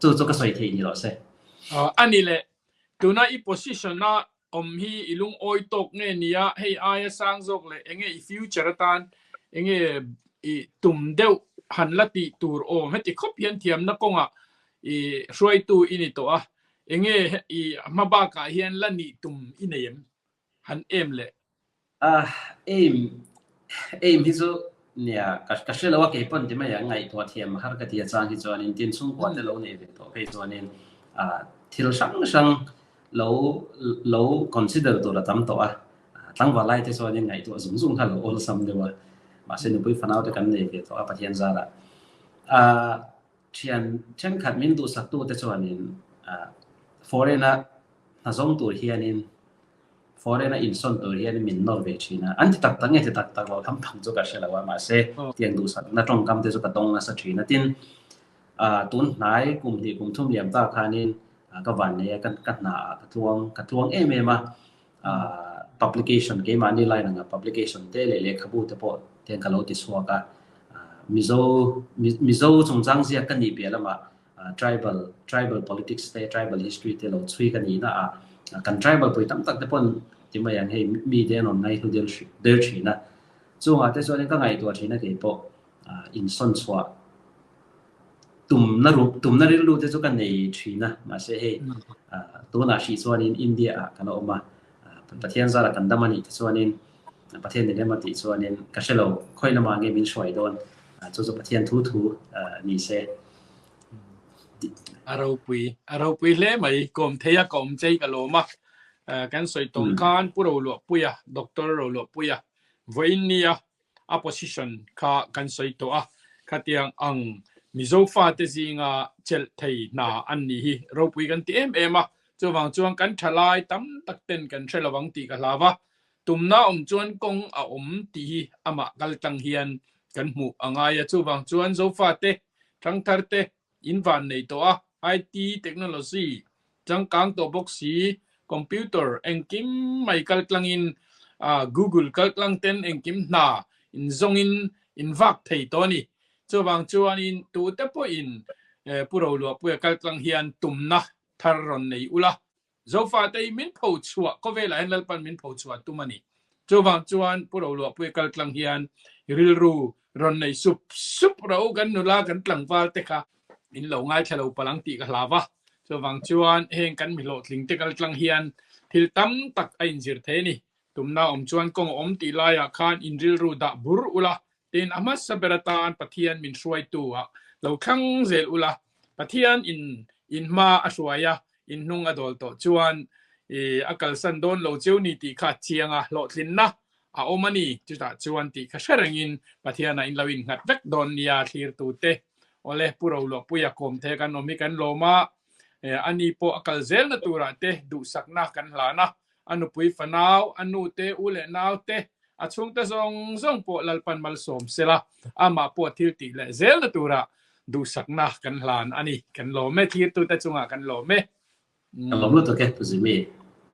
chu chu ka sawi theih ni rawh se. A ni le, tuna i position a awm hi i lungawi tawk nge nia, hei aia sang zawk leh enge i future atan enge i tum deuh han la tih tur awm heti khawp hian thiamna kawngah i hruaitu i ni tawh a, enge i hma bakah hian la nih tum i nei em? Han em le. Ah, aim, aim hi chu nia ka ka hre lo a kei pawn ti mai ang ngaihtuah thiam har ka ti a chang hi chuanin tin chhungkua te lo nei ve tawh phei chuanin ah thil hrang hrang lo lo consider tur a tam tawh a, tlangval lai te chuanin ngaihtuah zung zung kha lo awlsam deuh a, mahse nupui fanau te kan nei ve tawh a Pathian zarah. Ah thian thenkhat min duhsak tu te chuanin ah foreign a hna zawng tur hianin foreign a insawn tur hianin min nawr ve thin a, an ti tak tak nge ti tak tak lo tham tham chu ka hre lo a, mahse tiang duhsakna tawngkam te chu ka dawng nasa thin a, tin ah tun hnai kum hnih kum thum liam ta khanin ka van nei a, ka hna ah ka tluang ka tluang em em a, ah publication keimahni line anga publication te leh lehkhabu te pawh tiang ka lo ti chhuak a, Mizo Mizo chungchang ziak ka nih piah lamah tribal tribal politics te tribal history te lo chhui ka nihna ah kan tribal pui tam tak te pawn ti mai ang hei mi te an rawn ngaihlu der der thin a, chungah te chuanin ka ngaihtuah thin a kei pawh insawn chhuah tumna rup tumna rilru te chu ka nei thin a mahse hei tunah hrih chuanin India ah kan awm a Pathian zara kan dam a nih te chuanin Pathian ni lem a tih chuanin ka hre lo khawi lamah nge min hruai dawn chu chu Pathian thu thu ni se. A ropui a ropui hle mai kawm thei a ka awm chei ka lawm a kan sawi tawng khan Pu Roluahpuia Doctor Roluahpuia vawiin nia a position kha kan sawi tawh a khatiang ang Mizo fate zinga chelh thei hna an nih hi ropui kan ti em em a chuvang chuan kan thalai tam tak ten kan hre lovang tih ka hlau a Tumna awm chuan kawng a awm tih hi amah kal tlang hian kan hmuh a ngai a, chuvang chuan Zofate, thangtharte in van nei tawh a. IT technology changkang tawh bawk si, computer engkim mai kal tlangin Google kal tlang ten engkim hna in zawngin in vak thei tawh a ni. Chuvang chuanin tute pawhin Pu Roluahpuia kal tlang hian tumna thar rawn nei ula, Zofate hi min pho chhuah, khawvelah hian Lalpan min pho chhuah tum a ni. Chuvang chuan Pu Roluahpuia kal tlang hian rilru rawn nei sup sup ro kan nula kan tlangval te kha in lo ngaithla lo palh ang tih ka hlau a. Chuvang chuan heng kan mi hlawhtling te kal tlang hian thil tam tak a inzir thei a ni. Tumna awm chuan kawng a awm tih laiah khan in rilru dah bur ula Tin, a hmasa ber atan Pathian min hruaitu ah lo thlang zel ula, Pathian in in hma a hruai a, in hnung a dawl tawh chuan i a kalsan dawn lo cheu ni tih kha chiang a, hlawhtlinna a awm a ni, chutah chuan tih kha hre rengin Pathianah in lo innghat vek dawn nia thlirtute. Awle, Pu Roluahpuia kawmthe kan awm hi kan lawm a, ani pawh a kal zelna turah te duhsakna kan hlan a, A nupui fanau, a nu te, u leh nau te, a chhungte zawng zawng pawh Lalpan malsawm sela, amah pawh thil tih leh zelna tura duhsakna kan hlan a ni. Kan lawm e, thlirtute chungah kan lawm e. Ka lawm lutuk e, Pu Zimi.